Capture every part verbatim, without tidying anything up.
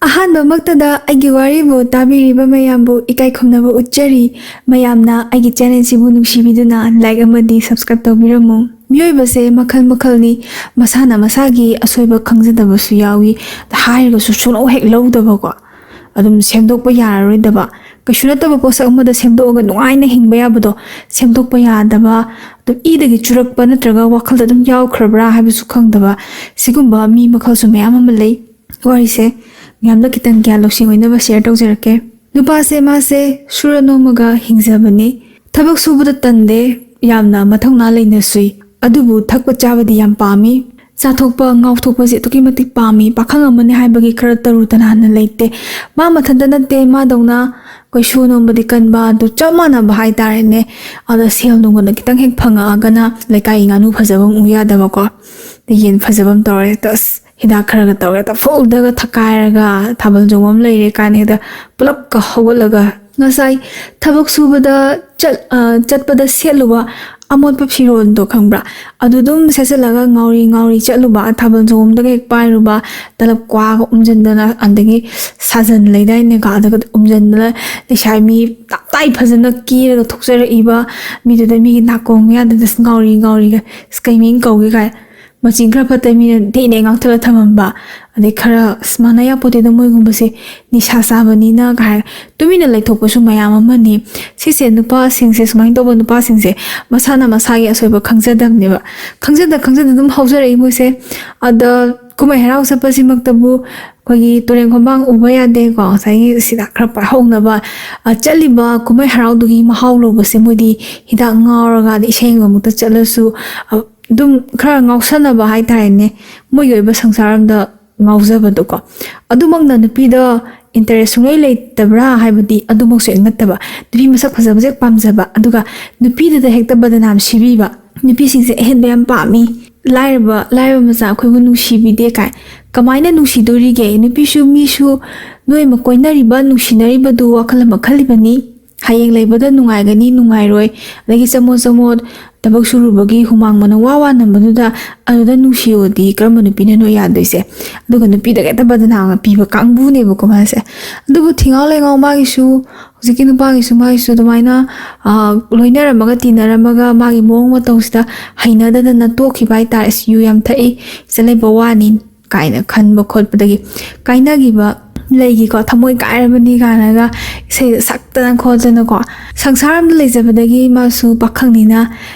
ꯑꯍꯥꯟꯕꯃꯛꯇꯗ ꯑꯩꯒꯤ ꯋꯥꯔꯤꯕꯨ ꯇꯥꯕꯤꯔꯤꯕ ꯃꯌꯥꯝꯕꯨ ꯏꯀꯥꯏ ꯈꯨꯝꯅꯕ ꯎꯠꯆꯔꯤ꯫ ꯃꯌꯥꯝꯅ ꯑꯩꯒꯤ ꯆꯦꯅꯦꯜꯁꯤꯕꯨ ꯅꯨꯡꯁꯤꯕꯤꯗꯨꯅ ꯂꯥꯏꯛ ꯑꯃꯗꯤ ꯁꯕꯁꯀ꯭ꯔꯥꯏꯕ ꯇꯧꯕꯤꯔꯝꯃꯨ꯫ ꯃꯤꯑꯣꯏꯕꯁꯦ ꯃꯈꯜ ꯃꯈꯜꯅꯤ꯫ ꯃꯁꯥꯅ ꯃꯁꯥꯒꯤ ꯑꯁꯣꯏꯕ ꯈꯪꯖꯗꯕꯁꯨ ꯌꯥꯎꯏ꯫ ꯍꯥꯏꯔꯒꯁꯨ ꯁꯨꯡꯂꯧ ꯍꯦꯛ ꯂꯧꯗꯕꯀꯣ꯫ ꯑꯗꯨꯝ ꯁꯦꯝꯗꯣꯛꯄ ꯌꯥꯔꯔꯣꯏꯗꯕ꯫ ꯀꯩꯁꯨ ꯅꯠꯇꯕ ꯄꯣꯠꯁꯛ ꯑꯃꯗ ꯁꯦꯝꯗꯣꯛꯑꯒ ꯅꯨꯡꯉꯥꯏꯅ ꯍꯤꯡꯕ ꯌꯥꯕꯗꯣ ꯁꯦꯝꯗꯣꯛꯄ ꯌꯥꯗꯕ, ꯑꯗꯨꯝ ꯏꯗꯒꯤ ꯆꯨꯔꯛꯄ ꯅꯠꯇ꯭ꯔꯒ ꯋꯥꯈꯜꯗ ꯑꯗꯨꯝ ꯌꯥꯎꯈ꯭ꯔꯕ꯭ꯔꯥ ꯍꯥꯏꯕꯁꯨ ꯈꯪꯗꯕ, ꯁꯤꯒꯨꯝꯕ ꯃꯤ ꯃꯈꯜꯁꯨ ꯃꯌꯥꯝ ꯑꯃ ꯂꯩ꯫ ꯋꯥꯔꯤꯁꯦ ꯃꯌꯥꯝꯗ ꯈꯤꯇꯪ ꯒ꯭ꯌꯥꯟ ꯂꯧꯁꯤꯡ ꯑꯣꯏꯅꯕ ꯁꯤꯌꯔ ꯇꯧꯖꯔꯛꯀꯦ꯫ ꯅꯨꯄꯥꯁꯦ ꯃꯥꯁꯦ ꯁꯨꯔ ꯅꯣꯝꯃꯒ ꯍꯤꯡꯖꯕꯅꯤ꯫ ꯊꯕꯛ ꯁꯨꯕꯗ ꯇꯟꯗꯦ, ꯌꯥꯝꯅ ꯃꯊꯧꯅꯥ ꯂꯩꯅ ꯁꯨꯏ꯫ ꯑꯗꯨꯕꯨ ꯊꯛꯄ ꯆꯥꯕꯗꯤ ꯌꯥꯝ ꯄꯥꯝꯃꯤ꯫ ꯆꯥꯊꯣꯛꯄ ꯉꯥꯎꯊꯣꯛꯄꯁꯦ ꯑꯗꯨꯛꯀꯤ ꯃꯇꯤꯛ ꯄꯥꯝꯃꯤ꯫ ꯄꯥꯈꯪ ꯑꯃꯅꯤ ꯍꯥꯏꯕꯒꯤ ꯈꯔ ꯇꯔꯨ ꯇꯅꯥꯟꯅ ꯂꯩꯇꯦ꯫ ꯃꯥ ꯃꯊꯟꯇ ꯅꯠꯇꯦ, ꯃꯥꯗꯧꯅ ꯑꯩꯈꯣꯏ ꯁꯨ ꯅꯣꯝꯕꯗꯤ ꯀꯟꯕ ꯑꯗꯨ ꯆꯞ ꯃꯥꯟꯅꯕ ꯍꯥꯏꯇꯥꯔꯦꯅꯦ꯫ ꯑꯗ ꯁꯦꯜ ꯅꯨꯡꯒꯅ ꯈꯤꯇꯪ ꯍꯦꯛ ꯐꯪꯉꯛꯑꯒꯅ ꯂꯩꯀꯥꯏꯒꯤ ꯉꯥꯅꯨ ꯐꯖꯕ ꯑꯃ ꯎ ꯌꯥꯗꯕꯀꯣ꯫ ꯑꯗꯩ ꯌꯦꯟ ꯐꯖꯕ ꯑꯃ ꯇꯧꯔꯦ, ꯑꯁ ꯍꯤꯗꯥꯛ ꯈꯔꯒ ꯇꯧꯔꯦ, ꯇꯐꯣꯜꯗꯒ ꯊꯛꯀꯥꯏꯔꯒ ꯊꯥꯕꯜ ꯆꯣꯡꯕ ꯑꯃ ꯂꯩꯔꯦ ꯀꯥꯏꯅ ꯍꯦꯛꯇ ꯄꯨꯂꯞꯀ ꯍꯧꯒꯠꯂꯒ ꯉꯁꯥꯏ ꯊꯕꯛ ꯁꯨꯕꯗ ꯆꯠ-, ꯑ, ꯆꯠꯄꯗ ꯁꯦꯠꯂꯨꯕ ꯑꯃꯣꯠꯄ ꯐꯤꯔꯣꯜꯗꯣ ꯈꯪꯕ꯭ꯔꯥ? ꯑꯗꯨ ꯑꯗꯨꯝ ꯁꯦꯠꯆꯜꯂꯒ ꯉꯥꯎꯔꯤ ꯉꯥꯎꯔꯤ ꯆꯠꯂꯨꯕ, ꯊꯥꯕꯜ ꯆꯣꯡꯕꯗꯒ ꯍꯦꯛ ꯄꯥꯏꯔꯨꯕ, ꯇꯂꯞ ꯀ꯭ꯋꯥꯒ ꯎꯝꯖꯟꯗꯅ, ꯑꯗꯒꯤ ꯁꯥꯖꯟ ꯂꯩꯗꯥꯏꯅꯦ, ꯀꯥꯗꯒ ꯎꯝꯖꯟꯗꯅ, ꯂꯩꯁꯥꯕꯤ ꯃꯤ ꯇꯞ ꯇꯥꯏ ꯐꯖꯅ ꯀꯦꯔꯒ ꯊꯣꯛꯆꯔꯛꯏꯕ ꯃꯤꯗꯨꯗ ꯃꯤꯒꯤ ꯅꯥꯀꯣꯡ ꯃꯌꯥꯗꯨꯗ ꯉꯥꯎꯔꯤ ꯉꯥꯎꯔꯤꯒ, "ꯑꯁ, ꯀꯩ ꯃꯤꯡ ꯀꯧꯒꯦ?" ꯀꯥꯏ ꯃꯆꯤꯟ ꯈꯔ ꯐꯠꯇ ꯃꯤꯅ ꯗꯦ ꯗꯦ ꯉꯥꯡꯊꯠꯂ ꯊꯝꯃꯝꯕ꯫ ꯑꯗꯩ ꯈꯔ ꯑꯁ ꯃꯥꯟꯅ ꯌꯥꯄꯣꯠꯇꯦꯗ ꯃꯣꯏꯒꯨꯝꯕꯁꯦ, ꯅꯤꯁꯥ ꯆꯥꯕꯅꯤꯅ ꯀꯥꯏ ꯇꯨꯃꯤꯟꯅ ꯂꯩꯊꯣꯛꯄꯁꯨ ꯃꯌꯥꯝ ꯑꯃꯅꯤ꯫ ꯁꯤꯁꯦ ꯅꯨꯄꯥꯁꯤꯡꯁꯦ, ꯁꯨꯃꯥꯏꯅ ꯇꯧꯕ ꯅꯨꯄꯥꯁꯤꯡꯁꯦ ꯃꯁꯥꯅ ꯃꯁꯥꯒꯤ ꯑꯁꯣꯏꯕ ꯈꯪꯖꯗꯕꯅꯦꯕ꯫ ꯈꯪꯖꯗ ꯈꯪꯖꯗ ꯑꯗꯨꯝ ꯍꯧꯖꯔꯛꯏ ꯃꯣꯏꯁꯦ꯫ ꯑꯗ ꯀꯨꯝꯍꯩ ꯍꯔꯥꯎ ꯆꯠꯄꯁꯤꯃꯛꯇꯕꯨ ꯑꯩꯈꯣꯏꯒꯤ ꯇꯨꯔꯦꯟ ꯈꯣꯡꯕꯥꯡ ꯎꯕ ꯌꯥꯗꯦꯀꯣ, ꯉꯁꯥꯏꯒꯤ ꯁꯤꯗ ꯈꯔ ꯄꯥꯏꯍꯧꯅꯕ, ꯑ, ꯆꯠꯂꯤꯕ ꯀꯨꯝꯍꯩ ꯍꯔꯥꯎꯗꯨꯒꯤ ꯃꯍꯥꯎ ꯂꯧꯕꯁꯦ ꯃꯣꯏꯗꯤ ꯍꯤꯗꯥꯛ ꯉꯥꯎꯔꯒ ꯑꯗꯩ ꯏꯁꯩ ꯌꯦꯡꯕꯃꯛꯇ ꯆꯠꯂꯁꯨ, ꯑ, ꯑꯗꯨꯝ ꯈꯔ ꯉꯥꯎꯁꯟꯅꯕ ꯍꯥꯏꯇꯥꯔꯦꯅꯦ, ꯃꯣꯏꯒꯤ ꯑꯣꯏꯕ ꯁꯪꯁꯥꯔ ꯑꯃꯗ ꯉꯥꯎꯖꯕꯗꯣꯀꯣ꯫ ꯑꯗꯨꯃꯛꯅ ꯅꯨꯄꯤꯗ ꯏꯟꯇꯔꯦꯁ ꯁꯨꯡꯂꯩ ꯂꯩꯇꯕ꯭ꯔꯥ ꯍꯥꯏꯕꯗꯤ ꯑꯗꯨꯃꯛꯁꯨ ꯍꯦꯛ ꯅꯠꯇꯕ, ꯅꯨꯄꯤ ꯃꯁꯛ ꯐꯖꯕꯁꯦ ꯍꯦꯛ ꯄꯥꯝꯖꯕ, ꯑꯗꯨꯒ ꯅꯨꯄꯤꯗꯨꯗ ꯍꯦꯛꯇ ꯕꯗꯅꯥꯝ ꯁꯤꯕꯤꯕ꯫ ꯅꯨꯄꯤꯁꯤꯡꯁꯦ ꯑꯍꯦꯟꯕ ꯌꯥꯝ ꯄꯥꯝꯃꯤ, ꯂꯥꯏꯔꯕ, ꯂꯥꯏꯔꯕ ꯃꯆꯥ ꯑꯩꯈꯣꯏꯕꯨ ꯅꯨꯡꯁꯤꯕꯤꯗꯦ ꯀꯥꯏ꯫ ꯀꯃꯥꯏꯅ ꯅꯨꯡꯁꯤꯗꯣꯔꯤꯒꯦ? ꯅꯨꯄꯤꯁꯨ ꯃꯤꯁꯨ ꯅꯣꯏ ꯑꯃ ꯀꯣꯏꯅꯔꯤꯕ, ꯅꯨꯡꯁꯤꯅꯔꯤꯕꯗꯨ ꯋꯥꯈꯜ ꯑꯃ ꯈꯜꯂꯤꯕꯅꯤ꯫ ꯍꯌꯦꯡ ꯂꯩꯕꯗ ꯅꯨꯡꯉꯥꯏꯒꯅꯤ, ꯅꯨꯡꯉꯥꯏꯔꯣꯏ, ꯑꯗꯒꯤ ꯆꯃꯣꯠ ꯆꯃꯣꯠ ꯊꯕꯛ ꯁꯨꯔꯨꯕꯒꯤ ꯍꯨꯃꯥꯡ ꯃꯅꯝ ꯋꯥ ꯋꯥ ꯅꯝꯕꯗꯨꯗ, ꯑꯗꯨꯗ ꯅꯨꯡꯁꯤꯌꯣꯗꯤ ꯀꯔꯝꯕ ꯅꯨꯄꯤꯅꯅꯣ ꯌꯥꯗꯣꯏꯁꯦ? ꯑꯗꯨꯒ ꯅꯨꯄꯤꯗ ꯍꯦꯛꯇ ꯕꯗꯅꯥꯝ ꯄꯤꯕ ꯀꯥꯡꯕꯨꯅꯦꯕꯀꯣ ꯃꯥꯁꯦ꯫ ꯑꯗꯨꯕꯨ ꯊꯤꯉꯥꯎ ꯂꯩꯉꯥꯎ ꯃꯥꯒꯤꯁꯨ, ꯍꯧꯖꯤꯛꯀꯤ ꯅꯨꯄꯥꯒꯤꯁꯨ ꯃꯥꯒꯤꯁꯨ ꯑꯗꯨꯃꯥꯏꯅ, ꯑ, ꯂꯣꯏꯅꯔꯝꯃꯒ ꯇꯤꯟꯅꯔꯝꯃꯒ ꯃꯥꯒꯤ ꯃꯑꯣꯡ ꯃꯇꯧꯁꯤꯗ ꯍꯩꯅꯗꯗꯅ ꯇꯣꯛꯈꯤꯕ ꯍꯥꯏꯇꯥꯔꯦ꯫ "ꯑꯁ, ꯌꯨ ꯌꯥꯝ ꯊꯛꯏ, ꯆꯠꯂꯩꯕ ꯋꯥꯅꯤ" ꯀꯥꯏꯅ ꯈꯟꯕ ꯈꯣꯠꯄꯗꯒꯤ ꯀꯥꯏꯅꯈꯤꯕ ꯂꯩꯈꯤꯀꯣ꯫ "ꯊꯃꯣꯏ ꯀꯥꯏꯔꯕꯅꯤ" ꯀꯥꯏꯅꯒ ꯏꯁꯩꯗ ꯁꯛꯇꯅ ꯈꯣꯠꯇꯅꯀꯣ꯫ ꯁꯪꯁꯥꯔ ꯑꯃꯗ ꯂꯩꯖꯕꯗꯒꯤ ꯃꯥꯁꯨ ꯄꯥꯈꯪꯅꯤꯅ,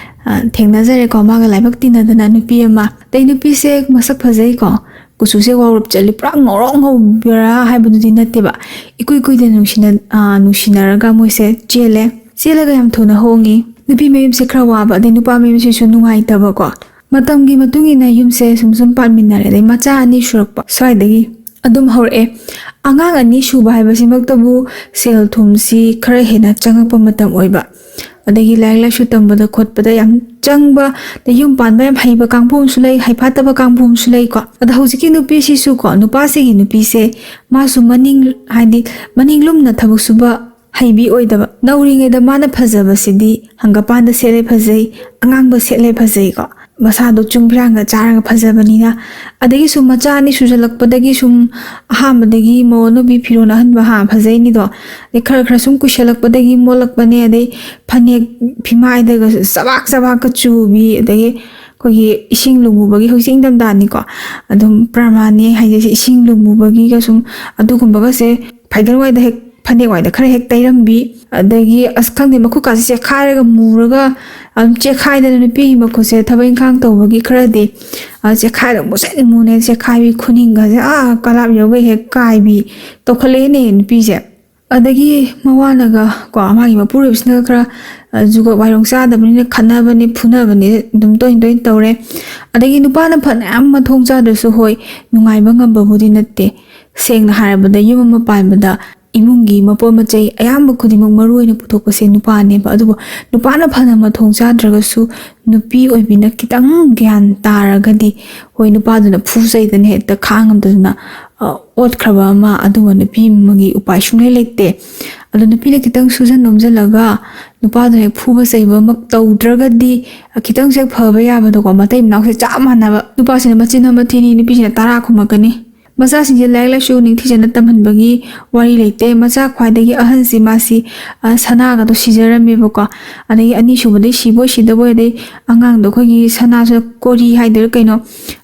ꯑ, ꯊꯦꯡꯅꯖꯔꯦꯀꯣ꯫ ꯃꯥꯒ ꯂꯥꯏꯕꯛ ꯇꯤꯟꯅꯗꯅ ꯅꯨꯄꯤ ꯑꯃ, ꯑꯗꯩ ꯅꯨꯄꯤꯁꯦ ꯃꯁꯛ ꯐꯖꯩꯀꯣ, ꯀꯨꯆꯨꯁꯦ ꯋꯥꯎꯔꯞ ꯆꯠꯂꯤ, ꯄꯨꯔꯥ ꯉꯧꯔꯣꯛ ꯉꯧꯕ꯭ꯔꯥ ꯍꯥꯏꯕꯗꯨꯗꯤ ꯅꯠꯇꯦꯕ꯫ ꯏꯀꯨꯏ ꯀꯨꯏꯗꯅ ꯅꯨꯡꯁꯤꯅ-, ꯑ, ꯅꯨꯡꯁꯤꯅꯔꯒ ꯃꯣꯏꯁꯦ ꯆꯦꯜꯂꯦ꯫ ꯆꯦꯜꯂꯒ ꯌꯥꯝ ꯊꯨꯅ ꯍꯣꯡꯉꯤ꯫ ꯅꯨꯄꯤ ꯃꯌꯨꯝꯁꯦ ꯈꯔ ꯋꯥꯕ, ꯑꯗꯩ ꯅꯨꯄꯥ ꯃꯌꯨꯝꯁꯤꯁꯨ ꯅꯨꯡꯉꯥꯏꯇꯕꯀꯣ꯫ ꯃꯇꯝꯒꯤ ꯃꯇꯨꯡ ꯏꯟꯅ ꯌꯨꯝꯁꯦ ꯁꯨꯝ ꯁꯨꯝ ꯄꯥꯟꯃꯤꯟꯅꯔꯦ꯫ ꯑꯗꯩ ꯃꯆꯥ ꯑꯅꯤ ꯁꯨꯔꯛꯄ ꯁ꯭ꯋꯥꯏꯗꯒꯤ ꯑꯗꯨꯝ ꯍꯧꯔꯛꯑꯦ꯫ ꯑꯉꯥꯡ ꯑꯅꯤ ꯁꯨꯕ ꯍꯥꯏꯕꯁꯤꯃꯛꯇꯕꯨ ꯁꯦꯜ ꯊꯨꯝꯁꯤ ꯈꯔ ꯍꯦꯟꯅ ꯆꯪꯉꯛꯄ ꯃꯇꯝ ꯑꯣꯏꯕ, ꯑꯗꯒꯤ ꯂꯥꯏꯔꯤꯛ ꯂꯥꯏꯁꯨ ꯇꯝꯕꯗ ꯈꯣꯠꯄꯗ ꯌꯥꯝ ꯆꯪꯕ, ꯑꯗꯩ ꯌꯨꯝ ꯄꯥꯟꯕ ꯌꯥꯝ ꯍꯩꯕ ꯀꯥꯡꯕꯨ ꯑꯃꯁꯨ ꯂꯩ, ꯍꯩꯐꯥꯠꯇꯕ ꯀꯥꯡꯕꯨ ꯑꯃꯁꯨ ꯂꯩꯀꯣ꯫ ꯑꯗꯣ ꯍꯧꯖꯤꯛꯀꯤ ꯅꯨꯄꯤꯁꯤꯁꯨꯀꯣ, ꯅꯨꯄꯥꯁꯤꯒꯤ ꯅꯨꯄꯤꯁꯦ, ꯃꯥꯁꯨ ꯃꯅꯤꯡ, ꯍꯥꯏꯗꯤ ꯃꯅꯤꯡ ꯂꯨꯝꯅ ꯊꯕꯛ ꯁꯨꯕ ꯍꯩꯕꯤ ꯑꯣꯏꯗꯕ꯫ ꯅꯧꯔꯤꯉꯩꯗ ꯃꯥꯅ ꯐꯖꯕꯁꯤꯗꯤ ꯍꯪꯒꯄꯥꯟꯗ ꯁꯦꯠꯂꯦ ꯐꯖꯩ, ꯑꯉꯥꯡꯕ ꯁꯦꯠꯂꯦ ꯐꯖꯩꯀꯣ, ꯃꯁꯥꯗꯣ ꯆꯨꯡ ꯐꯤꯔꯥꯡꯒ ꯆꯥꯔꯒ ꯐꯖꯕꯅꯤꯅ꯫ ꯑꯗꯒꯤ ꯁꯨꯝ ꯃꯆꯥ ꯑꯅꯤ ꯁꯨꯖꯜꯂꯛꯄꯗꯒꯤ ꯁꯨꯝ ꯑꯍꯥꯟꯕꯗꯒꯤ ꯃꯧ ꯑꯅꯧꯕꯤ ꯐꯤꯔꯣꯜ ꯑꯍꯟꯕ ꯍꯥ ꯐꯖꯩꯅꯤꯗꯣ, ꯑꯗꯩ ꯈꯔ ꯈꯔ ꯁꯨꯝ ꯀꯨꯏꯁꯜꯂꯛꯄꯗꯒꯤ ꯃꯣꯠꯂꯛꯄꯅꯦ, ꯑꯗꯩ ꯐꯅꯦꯛ ꯐꯤꯃꯥꯏꯗꯒ ꯆꯕꯥꯛ ꯆꯕꯥꯛꯀ ꯆꯨꯕꯤ, ꯑꯗꯒꯤ ꯑꯩꯈꯣꯏꯒꯤ ꯏꯁꯤꯡ ꯂꯨꯝꯃꯨꯕꯒꯤ, ꯍꯧꯖꯤꯛ ꯏꯪꯊꯝꯊꯥꯅꯤꯀꯣ, ꯑꯗꯨꯝ ꯄ꯭ꯔꯃꯥꯟꯅꯦ ꯍꯥꯏꯖꯩꯁꯦ, ꯏꯁꯤꯡ ꯂꯨꯝꯃꯨꯕꯒꯤꯒ ꯁꯨꯝ ꯑꯗꯨꯒꯨꯝꯕꯒꯁꯦ ꯐꯩꯒꯟ ꯋꯥꯏꯗ ꯍꯦꯛ, ꯐꯅꯦꯛ ꯋꯥꯏꯗ ꯈꯔ ꯍꯦꯛ ꯇꯩꯔꯝꯕꯤ, ꯑꯗꯒꯤ ꯑꯁ ꯈꯪꯗꯦ, ꯃꯈꯨꯠꯀꯥꯁꯦ ꯆꯦꯈꯥꯏꯔꯒ ꯃꯨꯔꯒ ꯑꯗꯨꯝ ꯆꯦꯈꯥꯏꯗꯅ, ꯅꯨꯄꯤꯒꯤ ꯃꯈꯨꯠꯁꯦ ꯊꯕꯛ ꯏꯪꯈꯥꯡ ꯇꯧꯕꯒꯤ ꯈꯔꯗꯤ, ꯑ, ꯆꯦꯈꯥꯏꯔꯒ ꯃꯨꯁꯤꯟ ꯃꯨꯅꯦ ꯆꯦꯈꯥꯏꯕꯤ, ꯈꯨꯅꯤꯡꯒꯁꯦ ꯑꯥ ꯀꯂꯥꯞ ꯌꯧꯒꯩ ꯍꯦꯛ ꯀꯥꯏꯕꯤ ꯇꯧꯈꯠꯂꯛꯑꯦꯅꯦ ꯅꯨꯄꯤꯁꯦ꯫ ꯑꯗꯒꯤ ꯃꯋꯥꯅꯒ ꯀꯣ, ꯃꯥꯒꯤ ꯃꯄꯨꯔꯣꯏꯕꯁꯤꯅꯒ ꯈꯔ, ꯑ, ꯖꯨꯒꯣꯠ ꯋꯥꯏꯔꯣꯡ ꯆꯥꯗꯕꯅꯤꯅ ꯈꯠꯅꯕꯅꯤ, ꯐꯨꯅꯕꯅꯤ ꯑꯗꯨꯝ ꯇꯣꯏꯅ ꯇꯣꯏꯅ ꯇꯧꯔꯦ꯫ ꯑꯗꯒꯤ ꯅꯨꯄꯥꯅ ꯐꯅꯌꯥꯝ ꯃꯊꯣꯡ ꯆꯥꯗ꯭ꯔꯁꯨ, ꯍꯣꯏ, ꯅꯨꯡꯉꯥꯏꯕ ꯉꯝꯕꯕꯨꯗꯤ ꯅꯠꯇꯦ꯫ ꯁꯦꯡꯅ ꯍꯥꯏꯔꯕꯗ, ꯌꯨꯝ ꯑꯃ ꯄꯥꯟꯕꯗ ꯏꯃꯨꯡꯒꯤ ꯃꯄꯣꯠ ꯃꯆꯩ ꯑꯌꯥꯝꯕ ꯈꯨꯗꯤꯡꯃꯛ ꯃꯔꯨ ꯑꯣꯏꯅ ꯄꯨꯊꯣꯛꯄꯁꯦ ꯅꯨꯄꯥꯅꯦꯕ꯫ ꯑꯗꯨꯕꯨ ꯅꯨꯄꯥꯅ ꯐꯅ ꯃꯊꯣꯡ ꯆꯥꯗ꯭ꯔꯒꯁꯨ, ꯅꯨꯄꯤ ꯑꯣꯏꯕꯤꯅ ꯈꯤꯇꯪ ꯒ꯭ꯌꯥꯟ ꯇꯥꯔꯒꯗꯤ, ꯍꯣꯏ, ꯅꯨꯄꯥꯗꯨꯅ ꯐꯨ ꯆꯩꯗꯅ ꯍꯦꯛꯇ ꯈꯥꯡꯉꯝꯗꯗꯅ, ꯑ, ꯑꯣꯠꯈ꯭ꯔꯕ ꯑꯃ, ꯑꯗꯨꯝꯕ ꯅꯨꯄꯤ ꯑꯃꯒꯤ ꯎꯄꯥꯏ ꯁꯨꯡꯂꯩ ꯂꯩꯇꯦ꯫ ꯑꯗꯣ ꯅꯨꯄꯤꯅ ꯈꯤꯇꯪ ꯁꯨꯖꯟ ꯅꯣꯝꯖꯜꯂꯒ ꯅꯨꯄꯥꯗꯣ ꯍꯦꯛ ꯐꯨꯕ ꯆꯩꯕꯃꯛ ꯇꯧꯗ꯭ꯔꯒꯗꯤ ꯈꯤꯇꯪꯁꯨ ꯍꯦꯛ ꯐꯕ ꯌꯥꯕꯗꯣꯀꯣ꯫ ꯃꯇꯩ ꯃꯅꯥꯎꯁꯦ ꯆꯞ ꯃꯥꯟꯅꯕ, ꯅꯨꯄꯥꯁꯤꯅ ꯃꯆꯤꯟ ꯑꯃ ꯊꯤꯅꯤ, ꯅꯨꯄꯤꯁꯤꯅ ꯇꯔꯥ ꯈꯨꯝꯃꯛꯀꯅꯤ꯫ ꯃꯆꯥꯁꯤꯡꯁꯦ ꯂꯥꯏꯔꯤꯛ ꯂꯥꯏꯁꯨ ꯅꯤꯡꯊꯤꯖꯅ ꯇꯝꯍꯟꯕꯒꯤ ꯋꯥꯔꯤ ꯂꯩꯇꯦ꯫ ꯃꯆꯥ ꯈ꯭ꯋꯥꯏꯗꯒꯤ ꯑꯍꯟꯁꯤ ꯃꯥꯁꯤ, ꯑ, ꯁꯅꯥꯒꯗꯣ ꯁꯤꯖꯔꯝꯃꯦꯕꯀꯣ꯫ ꯑꯗꯒꯤ ꯑꯅꯤꯁꯨꯕꯗꯩ ꯁꯤꯕꯣꯏ ꯁꯤꯗꯕꯣꯏ, ꯑꯗꯩ ꯑꯉꯥꯡꯗꯣ ꯑꯩꯈꯣꯏꯒꯤ ꯁꯅꯥꯁꯨ ꯀꯣꯔꯤ ꯍꯥꯏꯗꯣꯏꯔꯥ ꯀꯩꯅꯣ,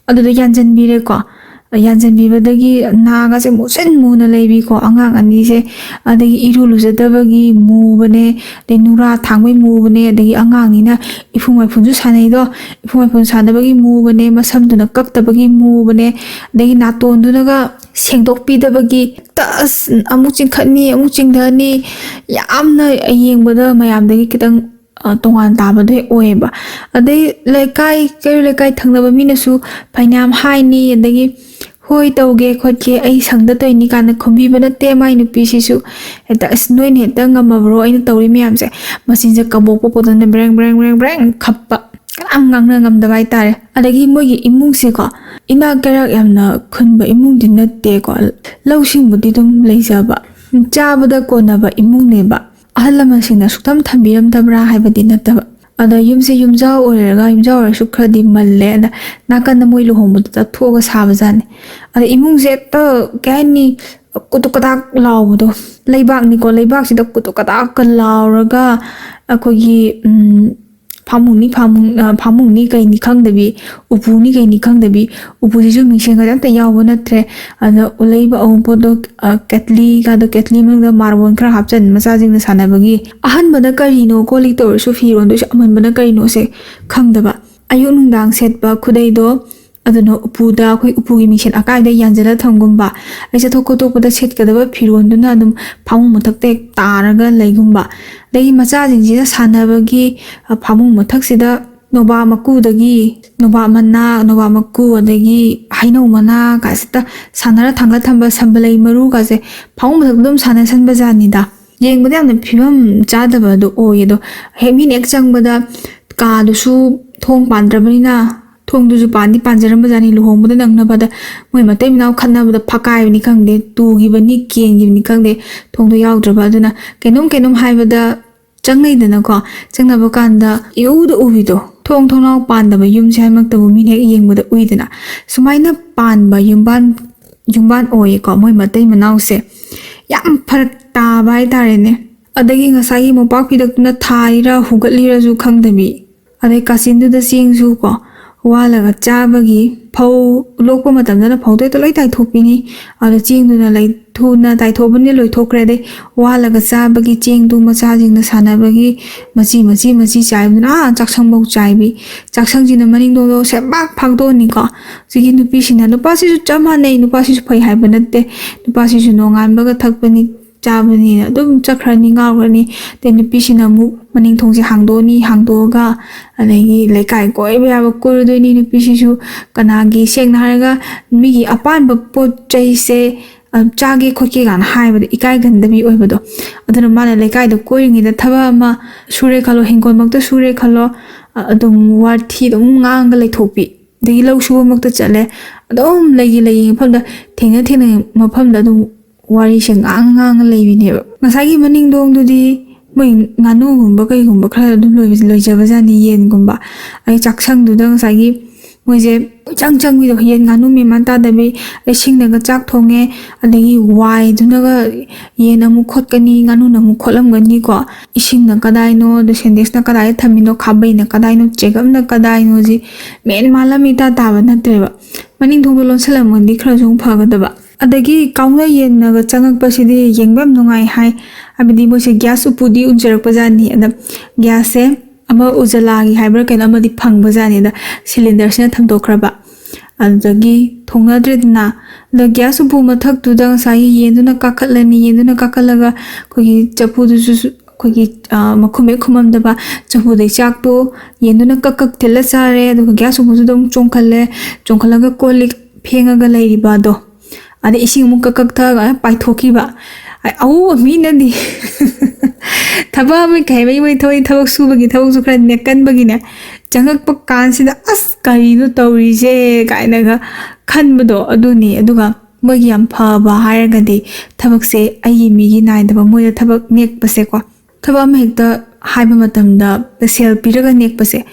ꯑꯗꯨꯗ ꯌꯥꯟꯖꯟꯕꯤꯔꯦꯀꯣ꯫ ꯌꯥꯟꯖꯟꯕꯤꯕꯗꯒꯤ ꯅꯥꯒꯁꯦ ꯃꯨꯁꯤꯟ ꯃꯨꯅ ꯂꯩꯕꯤꯀꯣ ꯑꯉꯥꯡ ꯑꯅꯤꯁꯦ꯫ ꯑꯗꯒꯤ ꯏꯔꯨ ꯂꯨꯖꯗꯕꯒꯤ ꯃꯨꯕꯅꯦ, ꯑꯗꯩ ꯅꯨꯔꯥ ꯊꯥꯡꯕꯩ ꯃꯨꯕꯅꯦ, ꯑꯗꯒꯤ ꯑꯉꯥꯡꯅꯤꯅ ꯏꯐꯨꯟ ꯋꯥꯏꯐꯨꯟꯁꯨ ꯁꯥꯟꯅꯩꯗꯣ, ꯏꯐꯨꯟ ꯋꯥꯏꯐꯨꯟ ꯁꯥꯟꯅꯕꯒꯤ ꯃꯨꯕꯅꯦ, ꯃꯁꯝꯗꯨꯅ ꯀꯛꯇꯕꯒꯤ ꯃꯨꯕꯅꯦ, ꯑꯗꯒꯤ ꯅꯥꯇꯣꯟꯗꯨꯅꯒ ꯁꯦꯡꯗꯣꯛꯄꯤꯗꯕꯒꯤ ꯍꯦꯛꯇ ꯑꯁ ꯑꯃꯨꯛ ꯆꯤꯡꯈꯠꯅꯤ, ꯑꯃꯨꯛ ꯆꯤꯡꯊꯅꯤ, ꯌꯥꯝꯅ ꯌꯦꯡꯕꯗ ꯃꯌꯥꯝꯗꯒꯤ ꯈꯤꯇꯪ, ꯑ, ꯇꯣꯉꯥꯟ ꯇꯥꯕꯗꯣ ꯍꯦꯛ ꯑꯣꯏꯌꯦꯕ꯫ ꯑꯗꯩ ꯂꯩꯀꯥꯏ, ꯀꯩꯔꯣꯏ ꯂꯩꯀꯥꯏ ꯊꯪꯅꯕ ꯃꯤꯅꯁꯨ ꯐꯅꯌꯥꯝ ꯍꯥꯏꯅꯤ, ꯑꯗꯒꯤ "ꯍꯣꯏ, ꯇꯧꯒꯦ ꯈꯣꯠꯀꯦ, ꯑꯩ ꯁꯪꯗ ꯇꯧꯔꯤꯅꯤ" ꯀꯥꯏꯅ ꯈꯨꯝꯕꯤꯕ ꯅꯠꯇꯦ꯫ ꯃꯥꯏ ꯅꯨꯄꯤꯁꯤꯁꯨ ꯍꯦꯛꯇ "ꯑꯁ, ꯅꯣꯏꯅ ꯍꯦꯛꯇ ꯉꯝꯃꯕ꯭ꯔꯣ ꯑꯩꯅ ꯇꯧꯔꯤ ꯃꯌꯥꯝꯁꯦ?" ꯃꯆꯤꯟꯁꯦ ꯀꯕꯣꯛ ꯄꯣꯛꯄꯗꯅ ꯕ꯭ꯔꯦꯡ ꯕ꯭ꯔꯦꯡ ꯕ꯭ꯔꯦꯡ ꯕ꯭ꯔꯦꯡ ꯈꯞꯄ, ꯀꯅꯥꯝ ꯉꯥꯡꯅ ꯉꯝꯗꯕ ꯍꯥꯏꯇꯥꯔꯦ꯫ ꯑꯗꯒꯤ ꯃꯣꯏꯒꯤ ꯏꯃꯨꯡꯁꯦꯀꯣ, ꯏꯅꯥꯛ ꯀꯩꯔꯥꯛ ꯌꯥꯝꯅ ꯈꯨꯟꯕ ꯏꯃꯨꯡꯗꯤ ꯅꯠꯇꯦꯀꯣ, ꯂꯧꯁꯤꯡꯕꯨꯗꯤ ꯑꯗꯨꯝ ꯂꯩꯖꯕ, ꯆꯥꯕꯗ ꯀꯣꯟꯅꯕ ꯏꯃꯨꯡꯅꯦꯕ꯫ ꯑꯍꯜ ꯂꯃꯟꯁꯤꯡꯅ ꯁꯨꯛꯊꯝ ꯊꯝꯕꯤꯔꯝꯗꯕ꯭ꯔꯥ ꯍꯥꯏꯕꯗꯤ ꯅꯠꯇꯕ꯫ ꯑꯗ ꯌꯨꯝꯁꯦ ꯌꯨꯝꯖꯥꯎ ꯑꯣꯏꯔꯒ, ꯌꯨꯝꯖꯥꯎ ꯑꯣꯏꯔꯁꯨ ꯈꯔꯗꯤ ꯃꯜꯂꯦ꯫ ꯑꯗ ꯅꯥꯀꯟꯗ ꯃꯣꯏ ꯂꯨꯍꯣꯡꯕꯗ ꯆꯠꯊꯣꯛꯑꯒ ꯁꯥꯕꯖꯥꯠꯅꯤ꯫ ꯑꯗ ꯏꯃꯨꯡꯁꯦ ꯍꯦꯛꯇ, ꯀꯩ ꯍꯥꯏꯅꯤ, ꯀꯨꯇꯨꯛ ꯀꯇꯥꯛ ꯂꯥꯎꯕꯗꯣ꯫ ꯂꯩꯕꯥꯛꯅꯤꯀꯣ, ꯂꯩꯕꯥꯛꯁꯤꯗ ꯀꯨꯇꯨꯛ ꯀꯇꯥꯛꯀ ꯂꯥꯎꯔꯒ ꯑꯩꯈꯣꯏꯒꯤ, ꯎꯝ, ꯐꯃꯨꯡꯅꯤ, ꯐꯃꯨꯡ, ꯑ, ꯐꯃꯨꯡꯅꯤ ꯀꯩꯅꯤ ꯈꯪꯗꯕꯤ, ꯎꯄꯨꯅꯤ ꯀꯩꯅꯤ ꯈꯪꯗꯕꯤ, ꯎꯄꯨꯁꯤꯁꯨ ꯃꯤꯡꯁꯦꯟꯒꯁꯦ ꯑꯝꯇ ꯌꯥꯎꯕ ꯅꯠꯇ꯭ꯔꯦ꯫ ꯑꯗ ꯎꯂꯩꯕ ꯑꯎꯟꯄꯣꯠꯇꯣ, ꯑ, ꯀꯦꯠꯂꯤꯒꯗꯣ, ꯀꯦꯠꯂꯤ ꯃꯅꯨꯡꯗ ꯃꯥꯔꯕꯣꯜ ꯈꯔ ꯍꯥꯞꯆꯟ ꯃꯆꯥꯁꯤꯡꯅ ꯁꯥꯟꯅꯕꯒꯤ꯫ ꯑꯍꯟꯕꯅ ꯀꯔꯤꯅꯣ, ꯀꯣꯜ ꯂꯤꯛ ꯇꯧꯔꯁꯨ ꯐꯤꯔꯣꯟꯗꯣ ꯑꯃꯟꯕꯅ ꯀꯔꯤꯅꯣꯁꯦ ꯈꯪꯗꯕ꯫ ꯑꯌꯨꯛ ꯅꯨꯡꯗꯥꯡ ꯁꯦꯠꯄ ꯈꯨꯗꯩꯗꯣ ꯑꯗꯨꯅ ꯎꯄꯨꯗ, ꯑꯩꯈꯣꯏ ꯎꯄꯨꯒꯤ ꯃꯤꯡꯁꯦꯜ ꯑꯀꯥꯏꯗ ꯌꯥꯟꯁꯤꯜꯂ ꯊꯝꯒꯨꯝꯕ, ꯑꯩ ꯆꯠꯊꯣꯛ ꯈꯣꯠꯇꯣꯛꯄꯗ ꯁꯦꯠꯀꯗꯕ ꯐꯤꯔꯣꯟꯗꯨꯅ ꯑꯗꯨꯝ ꯐꯃꯨꯡ ꯃꯊꯛꯇ ꯍꯦꯛ ꯇꯥꯔꯒ ꯂꯩꯒꯨꯝꯕ꯫ ꯑꯗꯒꯤ ꯃꯆꯥꯁꯤꯡꯁꯤꯅ ꯁꯥꯟꯅꯕꯒꯤ, ꯑ, ꯐꯃꯨꯡ ꯃꯊꯛꯁꯤꯗ ꯅꯣꯕꯥꯞ ꯃꯀꯨꯗꯒꯤ, ꯅꯣꯕꯥꯞ ꯃꯅꯥ, ꯅꯣꯕꯥꯞ ꯃꯀꯨ, ꯑꯗꯒꯤ ꯍꯩꯅꯧ ꯃꯅꯥ ꯀꯥꯏꯁꯤꯗ ꯁꯥꯟꯅꯔ ꯊꯥꯡꯒꯠ ꯊꯝꯕ, ꯁꯝꯕꯂꯩ ꯃꯔꯨꯒꯁꯦ ꯐꯃꯨꯡ ꯃꯊꯛꯇ ꯑꯗꯨꯝ ꯁꯥꯟꯅꯁꯟꯕ ꯖꯥꯠꯅꯤꯗ꯫ ꯌꯦꯡꯕꯗ ꯌꯥꯝꯅ ꯐꯤꯕꯝ ꯆꯥꯗꯕꯗꯣ ꯑꯣꯏꯌꯦ꯫ ꯑꯗꯣ ꯍꯦꯛ ꯃꯤꯅ ꯍꯦꯛ ꯆꯪꯕꯗ ꯀꯥꯗꯨꯁꯨ ꯊꯣꯡ ꯄꯥꯟꯗ꯭ꯔꯕꯅꯤꯅ ꯊꯣꯡꯗꯨꯁꯨ ꯄꯥꯟꯗꯤ ꯄꯥꯟꯖꯔꯝꯕꯖꯥꯠꯅꯤ, ꯂꯨꯍꯣꯡꯕꯗ ꯅꯪꯅꯕꯗ꯫ ꯃꯣꯏ ꯃꯇꯩ ꯃꯅꯥꯎ ꯈꯠꯅꯕꯗ ꯐꯛꯀꯥꯏꯕꯅꯤ ꯈꯪꯗꯦ, ꯇꯨꯈꯤꯕꯅꯤ, ꯀꯦꯟꯈꯤꯕꯅꯤ ꯈꯪꯗꯦ, ꯊꯣꯡꯗꯣ ꯌꯥꯎꯗ꯭ꯔꯕ꯫ ꯑꯗꯨꯅ ꯀꯩꯅꯣꯝ ꯀꯩꯅꯣꯝ ꯍꯥꯏꯕꯗ ꯆꯪꯅꯩꯗꯅꯀꯣ꯫ ꯆꯪꯅꯕ ꯀꯥꯟꯗ ꯏꯎꯗ ꯎꯕꯤꯗꯣ, ꯊꯣꯡ ꯊꯣꯡꯅꯥꯎ ꯄꯥꯟꯗꯕ ꯌꯨꯝꯁꯦ ꯍꯥꯏꯃꯛꯇꯕꯨ ꯃꯤꯅ ꯍꯦꯛ ꯌꯦꯡꯕꯗ ꯎꯏꯗꯅ꯫ ꯁꯨꯃꯥꯏꯅ ꯄꯥꯟꯕ ꯌꯨꯝꯕꯥꯟ, ꯌꯨꯝꯕꯥꯟ ꯑꯣꯏꯌꯦꯀꯣ ꯃꯣꯏ ꯃꯇꯩ ꯃꯅꯥꯎꯁꯦ꯫ ꯌꯥꯝ ꯐꯔꯛ ꯇꯥꯕ ꯍꯥꯏꯇꯥꯔꯦꯅꯦ꯫ ꯑꯗꯒꯤ ꯉꯁꯥꯏꯒꯤ ꯃꯣꯝꯄꯥꯛ ꯐꯤꯗꯛꯇꯨꯅ ꯊꯥꯔꯤꯔꯥ ꯍꯨꯒꯠꯂꯤꯔꯁꯨ ꯈꯪꯗꯕꯤ, ꯑꯗꯩ ꯀꯥꯆꯤꯟꯗꯨꯗ ꯆꯦꯡꯁꯨ ꯀꯣ ꯋꯥꯜꯂꯒ ꯆꯥꯕꯒꯤ, ꯐꯧ ꯂꯣꯛꯄ ꯃꯇꯝꯗꯅ ꯐꯧꯗꯣ ꯍꯦꯛꯇ ꯂꯣꯏ ꯇꯥꯏꯊꯣꯛꯄꯤꯅꯤ꯫ ꯑꯗꯣ ꯆꯦꯡꯗꯨꯅ ꯂꯩ-, ꯊꯨꯅ ꯇꯥꯏꯊꯣꯛꯑꯕꯅꯤꯅ ꯂꯣꯏꯊꯣꯛꯈ꯭ꯔꯦ꯫ ꯑꯗꯩ ꯋꯥꯜꯂꯒ ꯆꯥꯕꯒꯤ ꯆꯦꯡꯗꯨ ꯃꯆꯥꯁꯤꯡꯅ ꯁꯥꯟꯅꯕꯒꯤ ꯃꯆꯤ ꯃꯆꯤ ꯃꯆꯤ ꯆꯥꯏꯕꯗꯨꯅ ꯑꯥ ꯆꯥꯛꯁꯪꯐꯧ ꯆꯥꯏꯕꯤ꯫ ꯆꯥꯛꯁꯪꯁꯤꯅ ꯃꯅꯤꯡꯗꯣꯡꯗꯣ ꯁꯦꯝꯕꯥꯛ ꯐꯥꯛꯇꯣꯛꯑꯅꯤꯀꯣ꯫ ꯁꯤꯒꯤ ꯅꯨꯄꯤꯁꯤꯅ, ꯅꯨꯄꯥꯁꯤꯁꯨ ꯆꯞ ꯃꯥꯟꯅꯩ, ꯅꯨꯄꯥꯁꯤꯁꯨ ꯐꯩ ꯍꯥꯏꯕ ꯅꯠꯇꯦ꯫ ꯅꯨꯄꯥꯁꯤꯁꯨ ꯅꯣꯡꯉꯥꯟꯕꯒ ꯊꯛꯄꯅꯤ, ꯆꯥꯕꯅꯤꯅ ꯑꯗꯨꯝ ꯆꯠꯈ꯭ꯔꯅꯤ, ꯉꯥꯎꯈ꯭ꯔꯅꯤ꯫ ꯑꯗꯩ ꯅꯨꯄꯤꯁꯤꯅ ꯑꯃꯨꯛ ꯃꯅꯤꯡ ꯊꯣꯡꯁꯦ ꯍꯥꯡꯗꯣꯛꯑꯅꯤ, ꯍꯥꯡꯗꯣꯛꯑꯒ ꯑꯗꯒꯤ ꯂꯩꯀꯥꯏ ꯀꯣꯏꯕ ꯌꯥꯕ ꯀꯣꯏꯔꯨꯗꯣꯏꯅꯤ꯫ ꯅꯨꯄꯤꯁꯤꯁꯨ ꯀꯅꯥꯒꯤ, ꯁꯦꯡꯅ ꯍꯥꯏꯔꯒ, ꯃꯤꯒꯤ ꯑꯄꯥꯝꯕ ꯄꯣꯠ ꯆꯩꯁꯦ, ꯑ, ꯆꯥꯒꯦ ꯈꯣꯠꯀꯦ ꯀꯥꯏꯅ ꯍꯥꯏꯕꯗ ꯏꯀꯥꯏꯒꯟꯗꯕꯤ ꯑꯣꯏꯕꯗꯣ꯫ ꯑꯗꯨꯅ ꯃꯥꯅ ꯂꯩꯀꯥꯏꯗ ꯀꯣꯏꯔꯤꯉꯩꯗ ꯊꯕꯛ ꯑꯃ ꯁꯨꯔꯦ ꯈꯜꯂꯣ, ꯍꯤꯡꯒꯣꯜꯃꯛꯇ ꯁꯨꯔꯦ ꯈꯜꯂꯣ, ꯑ, ꯑꯗꯨꯝ ꯋꯥꯊꯤ ꯑꯗꯨꯝ ꯉꯥꯡꯉꯒ ꯂꯩꯊꯣꯛꯄꯤ꯫ ꯑꯗꯒꯤ ꯂꯧ ꯁꯨꯕꯃꯛꯇ ꯆꯠꯂꯦ, ꯑꯗꯨꯝ ꯂꯩꯒꯤ ꯂꯩꯒꯤ ꯃꯐꯝꯗ, ꯊꯦꯡꯅ ꯊꯦꯡꯅ ꯃꯐꯝꯗ ꯑꯗꯨꯝ ꯋꯥꯔꯤꯁꯦ ꯉꯥꯡꯉ ꯉꯥꯡꯉ ꯂꯩꯕꯤꯅꯦꯕ꯫ ꯉꯁꯥꯏꯒꯤ ꯃꯅꯤꯡꯗꯣꯡꯗꯨꯗꯤ ꯃꯣꯏ ꯉꯥꯅꯨꯒꯨꯝꯕ ꯀꯩꯒꯨꯝꯕ ꯈꯔ ꯑꯗꯨꯝ ꯂꯣꯏꯕ-, ꯂꯣꯏꯖꯕꯖꯥꯠꯅꯤ, ꯌꯦꯟꯒꯨꯝꯕ꯫ ꯑꯩ ꯆꯥꯛꯁꯪꯗꯨꯗ ꯉꯁꯥꯏꯒꯤ ꯃꯣꯏꯁꯦ ꯆꯪ ꯆꯪꯕꯤꯗꯣ, ꯌꯦꯟ ꯉꯥꯅꯨ ꯃꯦꯟꯃꯥꯟ ꯇꯥꯗꯕꯤ, ꯏꯁꯤꯡꯅꯒ ꯆꯥꯛ ꯊꯣꯡꯉꯦ, ꯑꯗꯒꯤ ꯋꯥꯏꯗꯨꯅꯒ ꯌꯦꯟ ꯑꯃꯨꯛ ꯈꯣꯠꯀꯅꯤ, ꯉꯥꯅꯨꯅ ꯑꯃꯨꯛ ꯈꯣꯠꯂꯝꯒꯅꯤꯀꯣ꯫ ꯏꯁꯤꯡꯅ ꯀꯗꯥꯏꯅꯣ, ꯑꯗ ꯁꯦꯟꯗꯦꯛꯁꯅ ꯀꯗꯥꯏꯗ ꯊꯝꯃꯤꯅꯣ, ꯈꯥꯕꯩꯅ ꯀꯗꯥꯏꯅꯣ, ꯆꯦꯒꯞꯅ ꯀꯗꯥꯏꯅꯣꯁꯤ ꯃꯦꯟ ꯃꯥꯟ ꯑꯃ ꯏꯇꯥ ꯇꯥꯕ ꯅꯠꯇ꯭ꯔꯦꯕ꯫ ꯃꯅꯤꯡ ꯊꯣꯡꯗꯣ ꯂꯣꯟꯁꯤꯜꯂꯝꯃꯗꯤ ꯈꯔꯁꯨ ꯑꯃꯨꯛ ꯐꯒꯗꯕ꯫ ꯑꯗꯒꯤ ꯀꯥꯎꯅ ꯌꯦꯟꯅꯒ ꯆꯪꯉꯛꯄꯁꯤꯗꯤ ꯌꯦꯡꯕ ꯌꯥꯝ ꯅꯨꯡꯉꯥꯏ ꯍꯥꯏ꯫ ꯍꯥꯏꯕꯗꯤ ꯃꯣꯏꯁꯦ ꯒ꯭ꯌꯥꯁ ꯎꯄꯨꯗꯤ ꯎꯖꯔꯛꯄꯖꯥꯠꯅꯤ꯫ ꯑꯗ ꯒ꯭ꯌꯥꯁꯁꯦ ꯑꯃ ꯎꯖꯂꯥꯒꯤ ꯍꯥꯏꯕ꯭ꯔꯥ ꯀꯩꯅꯣ ꯑꯃꯗꯤ ꯐꯪꯕꯖꯥꯠꯅꯤ꯫ ꯑꯗ ꯁꯤꯂꯤꯟꯗꯔꯁꯤꯅ ꯊꯝꯗꯣꯛꯈ꯭ꯔꯕ꯫ ꯑꯗꯨꯗꯒꯤ ꯊꯣꯡꯅꯗ꯭ꯔꯦꯗꯅ꯫ ꯑꯗ ꯒ꯭ꯌꯥꯁ ꯎꯄꯨ ꯃꯊꯛꯇꯨꯗ ꯉꯁꯥꯏꯒꯤ ꯌꯦꯟꯗꯨꯅ ꯀꯥꯈꯠꯂꯅꯤ꯫ ꯌꯦꯟꯗꯨꯅ ꯀꯥꯈꯠꯂꯒ ꯑꯩꯈꯣꯏꯒꯤ ꯆꯐꯨꯗꯨꯁꯨ, ꯑꯩꯈꯣꯏꯒꯤ, ꯑ, ꯃꯈꯨꯝ ꯍꯦꯛ ꯈꯨꯝꯃꯝꯗꯕ ꯆꯐꯨꯗꯩ ꯆꯥꯛꯇꯣ ꯌꯦꯟꯗꯨꯅ ꯀꯛ ꯀꯛ ꯊꯤꯜꯂ ꯆꯥꯔꯦ꯫ ꯑꯗꯨꯒ ꯒ꯭ꯌꯥꯁ ꯎꯄꯨꯗꯨꯗ ꯑꯃꯨꯛ ꯆꯣꯡꯈꯠꯂꯦ꯫ ꯆꯣꯡꯈꯠꯂꯒ ꯀꯣꯜ ꯂꯤꯛ ꯐꯦꯡꯉꯒ ꯂꯩꯔꯤꯕ ꯑꯗꯣ, ꯑꯗꯩ ꯏꯁꯤꯡ ꯑꯃꯨꯛ ꯀꯛ ꯀꯛ ꯊꯛꯑꯒ ꯄꯥꯏꯊꯣꯛꯈꯤꯕ꯫ ꯑ-, ꯑꯎ, ꯃꯤꯅꯗꯤ ꯊꯕꯛ ꯑꯃ ꯀꯩ ꯍꯥꯏꯕ, ꯃꯣꯏ ꯊꯕꯛ, ꯊꯕꯛ ꯁꯨꯕꯒꯤ ꯊꯕꯛꯁꯨ ꯈꯔ ꯅꯦꯛꯀꯟꯕꯒꯤꯅꯦ, ꯆꯪꯉꯛꯄ ꯀꯥꯟꯁꯤꯗ, "ꯑꯁ, ꯀꯔꯤꯅꯣ ꯇꯧꯔꯤꯁꯦ?" ꯀꯥꯏꯅꯒ ꯈꯟꯕꯗꯣ ꯑꯗꯨꯅꯤ꯫ ꯑꯗꯨꯒ ꯃꯣꯏꯒꯤ ꯌꯥꯝ ꯐꯕ ꯍꯥꯏꯔꯒꯗꯤ, ꯊꯕꯛꯁꯦ ꯑꯩꯒꯤ ꯃꯤꯒꯤ ꯅꯥꯏꯗꯕ, ꯃꯣꯏꯗ ꯊꯕꯛ ꯅꯦꯛꯄꯁꯦꯀꯣ, ꯊꯕꯛ ꯑꯃ ꯍꯦꯛꯇ ꯍꯥꯏꯕ ꯃꯇꯝꯗ ꯁꯦꯜ ꯄꯤꯔꯒ ꯅꯦꯛꯄꯁꯦ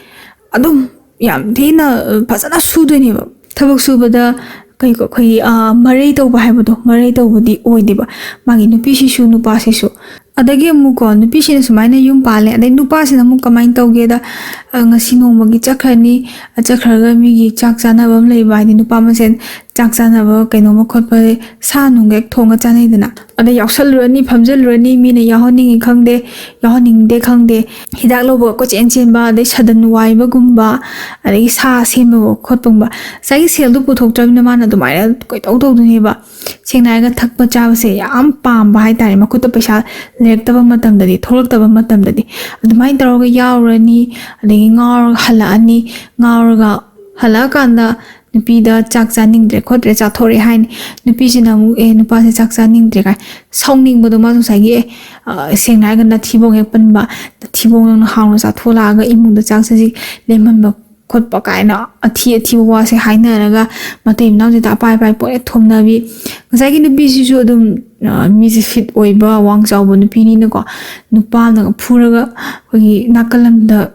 ꯑꯗꯨꯝ ꯌꯥꯝ ꯊꯤꯅ, ꯑ, ꯐꯖꯅ ꯁꯨꯗꯣꯏꯅꯦꯕ꯫ ꯊꯕꯛ ꯁꯨꯕꯗ ꯀꯩ, ꯑꯩꯈꯣꯏꯒꯤ, ꯑ, ꯃꯔꯩ ꯇꯧꯕ ꯍꯥꯏꯕꯗꯣ, ꯃꯔꯩ ꯇꯧꯕꯗꯤ ꯑꯣꯏꯗꯦꯕ, ꯃꯥꯒꯤ ꯅꯨꯄꯤꯁꯤꯁꯨ ꯅꯨꯄꯥꯁꯤꯁꯨ꯫ ꯑꯗꯒꯤ ꯑꯃꯨꯛꯀꯣ, ꯅꯨꯄꯤꯁꯤꯅ ꯁꯨꯃꯥꯏꯅ ꯌꯨꯝ ꯄꯥꯜꯂꯦ, ꯑꯗꯩ ꯅꯨꯄꯥꯁꯤꯅ ꯑꯃꯨꯛ ꯀꯃꯥꯏꯅ ꯇꯧꯒꯦꯗ, ꯑ, ꯉꯁꯤ ꯅꯣꯡꯃꯒꯤ ꯆꯠꯈ꯭ꯔꯅꯤ, ꯑ, ꯆꯠꯈ꯭ꯔꯒ ꯃꯤꯒꯤ ꯆꯥꯛ ꯆꯥꯅꯕ ꯑꯃ ꯂꯩꯕ, ꯍꯥꯏꯗꯤ ꯅꯨꯄꯥ ꯃꯁꯦꯟ ꯆꯥꯛ ꯆꯥꯅꯕ ꯀꯩꯅꯣꯝꯃ ꯈꯣꯠꯄ, ꯁꯥ ꯅꯨꯡ ꯍꯦꯛ ꯊꯣꯡꯉ ꯆꯥꯅꯩꯗꯅ, ꯑꯗ ꯌꯥꯎꯁꯜꯂꯨꯔꯅꯤ, ꯐꯝꯖꯜꯂꯨꯔꯅꯤ, ꯃꯤꯅ ꯌꯥꯎꯍꯟꯅꯤꯡꯉꯤ ꯈꯪꯗꯦ, ꯌꯥꯎꯍꯟꯅꯤꯡꯗꯦ ꯈꯪꯗꯦ, ꯍꯤꯗꯥꯛ ꯂꯧꯕꯒ ꯀꯣꯏꯆꯦꯟ ꯆꯦꯟꯕ, ꯑꯗꯩ ꯁꯗꯟ ꯋꯥꯏꯕꯒꯨꯝꯕ, ꯑꯗꯒꯤ ꯁꯥ ꯁꯦꯝꯕꯒ ꯈꯣꯠꯄꯒꯨꯝꯕ, ꯉꯁꯥꯏꯒꯤ ꯁꯦꯜꯗꯨ ꯄꯨꯊꯣꯛꯇ꯭ꯔꯕꯅꯤꯅ ꯃꯥꯅ ꯑꯗꯨꯃꯥꯏꯅ ꯀꯣꯏꯇꯧ ꯇꯧꯗꯣꯏꯅꯦꯕ꯫ ꯁꯦꯡꯅ ꯍꯥꯏꯔꯒ ꯊꯛꯄ ꯆꯥꯕꯁꯦ ꯌꯥꯝ ꯄꯥꯝꯕ ꯍꯥꯏꯇꯥꯔꯦ, ꯃꯈꯨꯠꯇ ꯄꯩꯁꯥ ꯂꯩꯔꯛꯇꯕ ꯃꯇꯝꯗꯗꯤ, ꯊꯣꯛꯂꯛꯇꯕ ꯃꯇꯝꯗꯗꯤ꯫ ꯑꯗꯨꯃꯥꯏꯅ ꯇꯧꯔꯒ ꯌꯥꯎꯔꯅꯤ, ꯑꯗꯒꯤ ꯉꯥꯎꯔꯒ ꯍꯜꯂꯛꯑꯅꯤ, ꯉꯥꯎꯔꯒ ꯍꯜꯂꯛꯑꯀꯥꯟꯗ ꯅꯨꯄꯤꯗ ꯆꯥꯛ ꯆꯥꯅꯤꯡꯗ꯭ꯔꯦ ꯈꯣꯠꯇ꯭ꯔꯦ, ꯆꯥꯊꯣꯔꯛꯑꯦ ꯍꯥꯏꯅꯤ꯫ ꯅꯨꯄꯤꯁꯤꯅ ꯑꯃꯨꯛ, "ꯑꯦ, ꯅꯨꯄꯥꯁꯦ ꯆꯥꯛ ꯆꯥꯅꯤꯡꯗ꯭ꯔꯦ" ꯀꯥꯏ ꯁꯥꯎꯅꯤꯡꯕꯗꯣ, ꯃꯥꯁꯨ ꯉꯁꯥꯏꯒꯤ, "ꯑꯦ, ꯑ, ꯁꯦꯡꯅ ꯍꯥꯏꯔꯒ ꯅꯊꯤꯕꯣꯡ ꯍꯦꯛ ꯄꯟꯕ, ꯅꯊꯤꯕꯣꯡ ꯅꯪꯅ ꯍꯥꯎꯅ ꯆꯥꯊꯣꯛꯂꯛꯑꯒ ꯏꯃꯨꯡꯗ ꯆꯥꯛ ꯆꯥꯁꯤ ꯂꯦꯝꯍꯟꯕ ꯈꯣꯠꯄ" ꯀꯥꯏꯅ ꯑꯊꯤ ꯑꯊꯤꯕ ꯋꯥꯁꯦ ꯍꯥꯏꯅꯔꯒ, ꯃꯇꯩ ꯃꯅꯥꯎꯁꯦ ꯑꯄꯥꯏ ꯑꯄꯥꯏ ꯄꯣꯠ ꯍꯦꯛ ꯊꯣꯝꯅꯕꯤ꯫ ꯉꯁꯥꯏꯒꯤ ꯅꯨꯄꯤꯁꯤꯁꯨ ꯑꯗꯨꯝ, ꯑ, ꯃꯤꯁꯦ ꯐꯤꯠ ꯑꯣꯏꯕ, ꯋꯥꯡ ꯆꯥꯎꯕ ꯅꯨꯄꯤꯅꯤꯅꯀꯣ, ꯅꯨꯄꯥ ꯑꯃꯅꯒ ꯐꯨꯔꯒ ꯑꯩꯈꯣꯏꯒꯤ ꯅꯥꯀꯜ ꯑꯃꯗ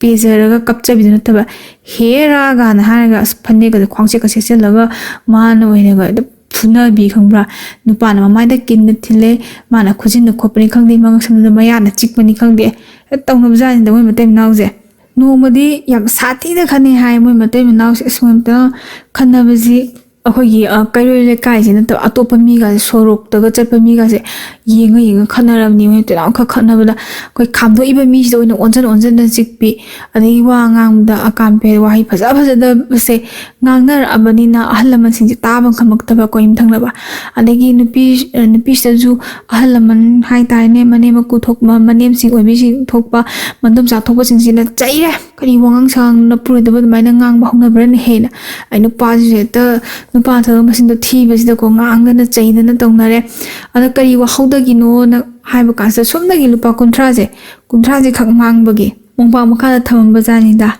ꯄꯦꯖꯔꯒ ꯀꯞꯆꯕꯤꯗꯨ ꯅꯠꯇꯕ, "ꯍꯦꯔꯥ" ꯒꯥꯅ ꯍꯥꯏꯔꯒ, ꯑꯁ, ꯐꯅꯦꯛꯀꯗꯣ ꯈ꯭ꯋꯥꯡꯁꯦꯠꯀ ꯁꯦꯠꯆꯜꯂꯒ ꯃꯥꯅ ꯑꯣꯏꯅꯒ ꯑꯗꯨꯝ ꯐꯨꯅꯕꯤ, ꯈꯪꯕ꯭ꯔꯥ? ꯅꯨꯄꯥꯅ ꯃꯃꯥꯏꯗ ꯀꯤꯟꯅ ꯊꯤꯜꯂꯦ, ꯃꯥꯅ ꯈꯨꯖꯤꯟꯅ ꯈꯣꯠꯄꯅꯤ ꯈꯪꯗꯦ, ꯃꯉꯛꯁꯝꯗ ꯃꯌꯥꯅ ꯆꯤꯛꯄꯅꯤ ꯈꯪꯗꯦ, ꯍꯦꯛꯇ ꯇꯧꯅꯕꯖꯥꯠꯅꯤꯗ ꯃꯣꯏ ꯃꯇꯩ ꯃꯅꯥꯎꯁꯦ꯫ ꯅꯣꯡꯃꯗꯤ ꯌꯥꯝ ꯁꯥꯊꯤꯅ ꯈꯠꯅꯩ ꯍꯥꯏ ꯃꯣꯏ ꯃꯇꯩ ꯃꯅꯥꯎꯁꯦ꯫ ꯑꯁ, ꯃꯣꯏ ꯑꯝꯇ ꯈꯠꯅꯕꯁꯤ ꯑꯩꯈꯣꯏꯒꯤ, ꯑ, ꯀꯩꯔꯣꯏ ꯂꯩꯀꯥꯏꯁꯤ ꯅꯠꯇꯕ ꯑꯇꯣꯞꯄ ꯃꯤꯒꯁꯦ, ꯁꯣꯔꯣꯛꯇꯒ ꯆꯠꯄ ꯃꯤꯒꯁꯦ ꯌꯦꯡꯉ ꯌꯦꯡꯉ ꯈꯠꯅꯔꯕꯅꯤ꯫ ꯃꯣꯏ ꯇꯤꯜꯍꯥꯝꯈꯛ ꯈꯠꯅꯕꯗ ꯑꯩꯈꯣꯏ ꯈꯥꯝꯗꯣꯛꯏꯕ ꯃꯤꯁꯤꯗ ꯑꯣꯏꯅ ꯑꯣꯟꯁꯤꯟ ꯑꯣꯟꯁꯤꯟꯗꯅ ꯆꯤꯛꯄꯤ, ꯑꯗꯒꯤ ꯋꯥ ꯉꯥꯡꯕꯗ ꯑꯀꯥꯝꯄꯦ ꯋꯥꯍꯩ ꯐꯖ ꯐꯖꯗꯕꯁꯦ ꯉꯥꯡꯅꯔꯛꯑꯕꯅꯤꯅ ꯑꯍꯜ ꯂꯃꯟꯁꯤꯡꯁꯦ ꯇꯥꯕ ꯉꯝꯃꯛꯇꯕ, ꯑꯩꯈꯣꯏ ꯌꯨꯝꯊꯪꯅꯕ꯫ ꯑꯗꯒꯤ ꯅꯨꯄꯤ, ꯑ, ꯅꯨꯄꯤꯁꯤꯗꯁꯨ ꯑꯍꯜ ꯂꯃꯟ ꯍꯥꯏꯇꯥꯔꯦꯅꯦ, ꯃꯅꯦꯝ ꯃꯀꯨ ꯊꯣꯛꯄ, ꯃꯅꯦꯝꯁꯤꯡ ꯑꯣꯏꯕꯤꯁꯤꯡ ꯊꯣꯛꯄ, ꯃꯗꯣꯝꯆꯥ ꯊꯣꯛꯄꯁꯤꯡꯁꯤꯅ ꯆꯩꯔꯦ꯫ "ꯀꯔꯤ ꯋꯥꯉꯥꯡ ꯁꯉꯥꯡ ꯅꯄꯨꯔꯣꯏꯗꯕ ꯑꯗꯨꯃꯥꯏꯅ ꯉꯥꯡꯕ ꯍꯧꯅꯕ꯭ꯔꯅꯦ ꯍꯦꯅ?" ꯑꯩ ꯅꯨꯄꯥꯁꯤꯁꯨ ꯍꯦꯛꯇ, ꯅꯨꯄꯥ ꯊꯣꯛꯄ ꯃꯁꯤꯡꯗꯣ ꯊꯤꯕꯁꯤꯗꯀꯣ, ꯉꯥꯡꯗꯅ ꯆꯩꯗꯅ ꯇꯧꯅꯔꯦ꯫ ꯑꯗ ꯀꯔꯤ ꯋꯥꯍꯧꯗꯒꯤꯅꯣꯅ ꯍꯥꯏꯕ ꯀꯥꯟꯁꯤꯗ, ꯁꯣꯝꯗꯒꯤ ꯂꯨꯄꯥ ꯀꯨꯟꯊ꯭ꯔꯥꯁꯦ, ꯀꯨꯟꯊ꯭ꯔꯥꯁꯦ ꯈꯛ ꯃꯥꯡꯕꯒꯤ ꯃꯣꯝꯄꯥꯛ ꯃꯈꯥꯗ ꯊꯝꯃꯝꯕ ꯖꯥꯠꯅꯤꯗ꯫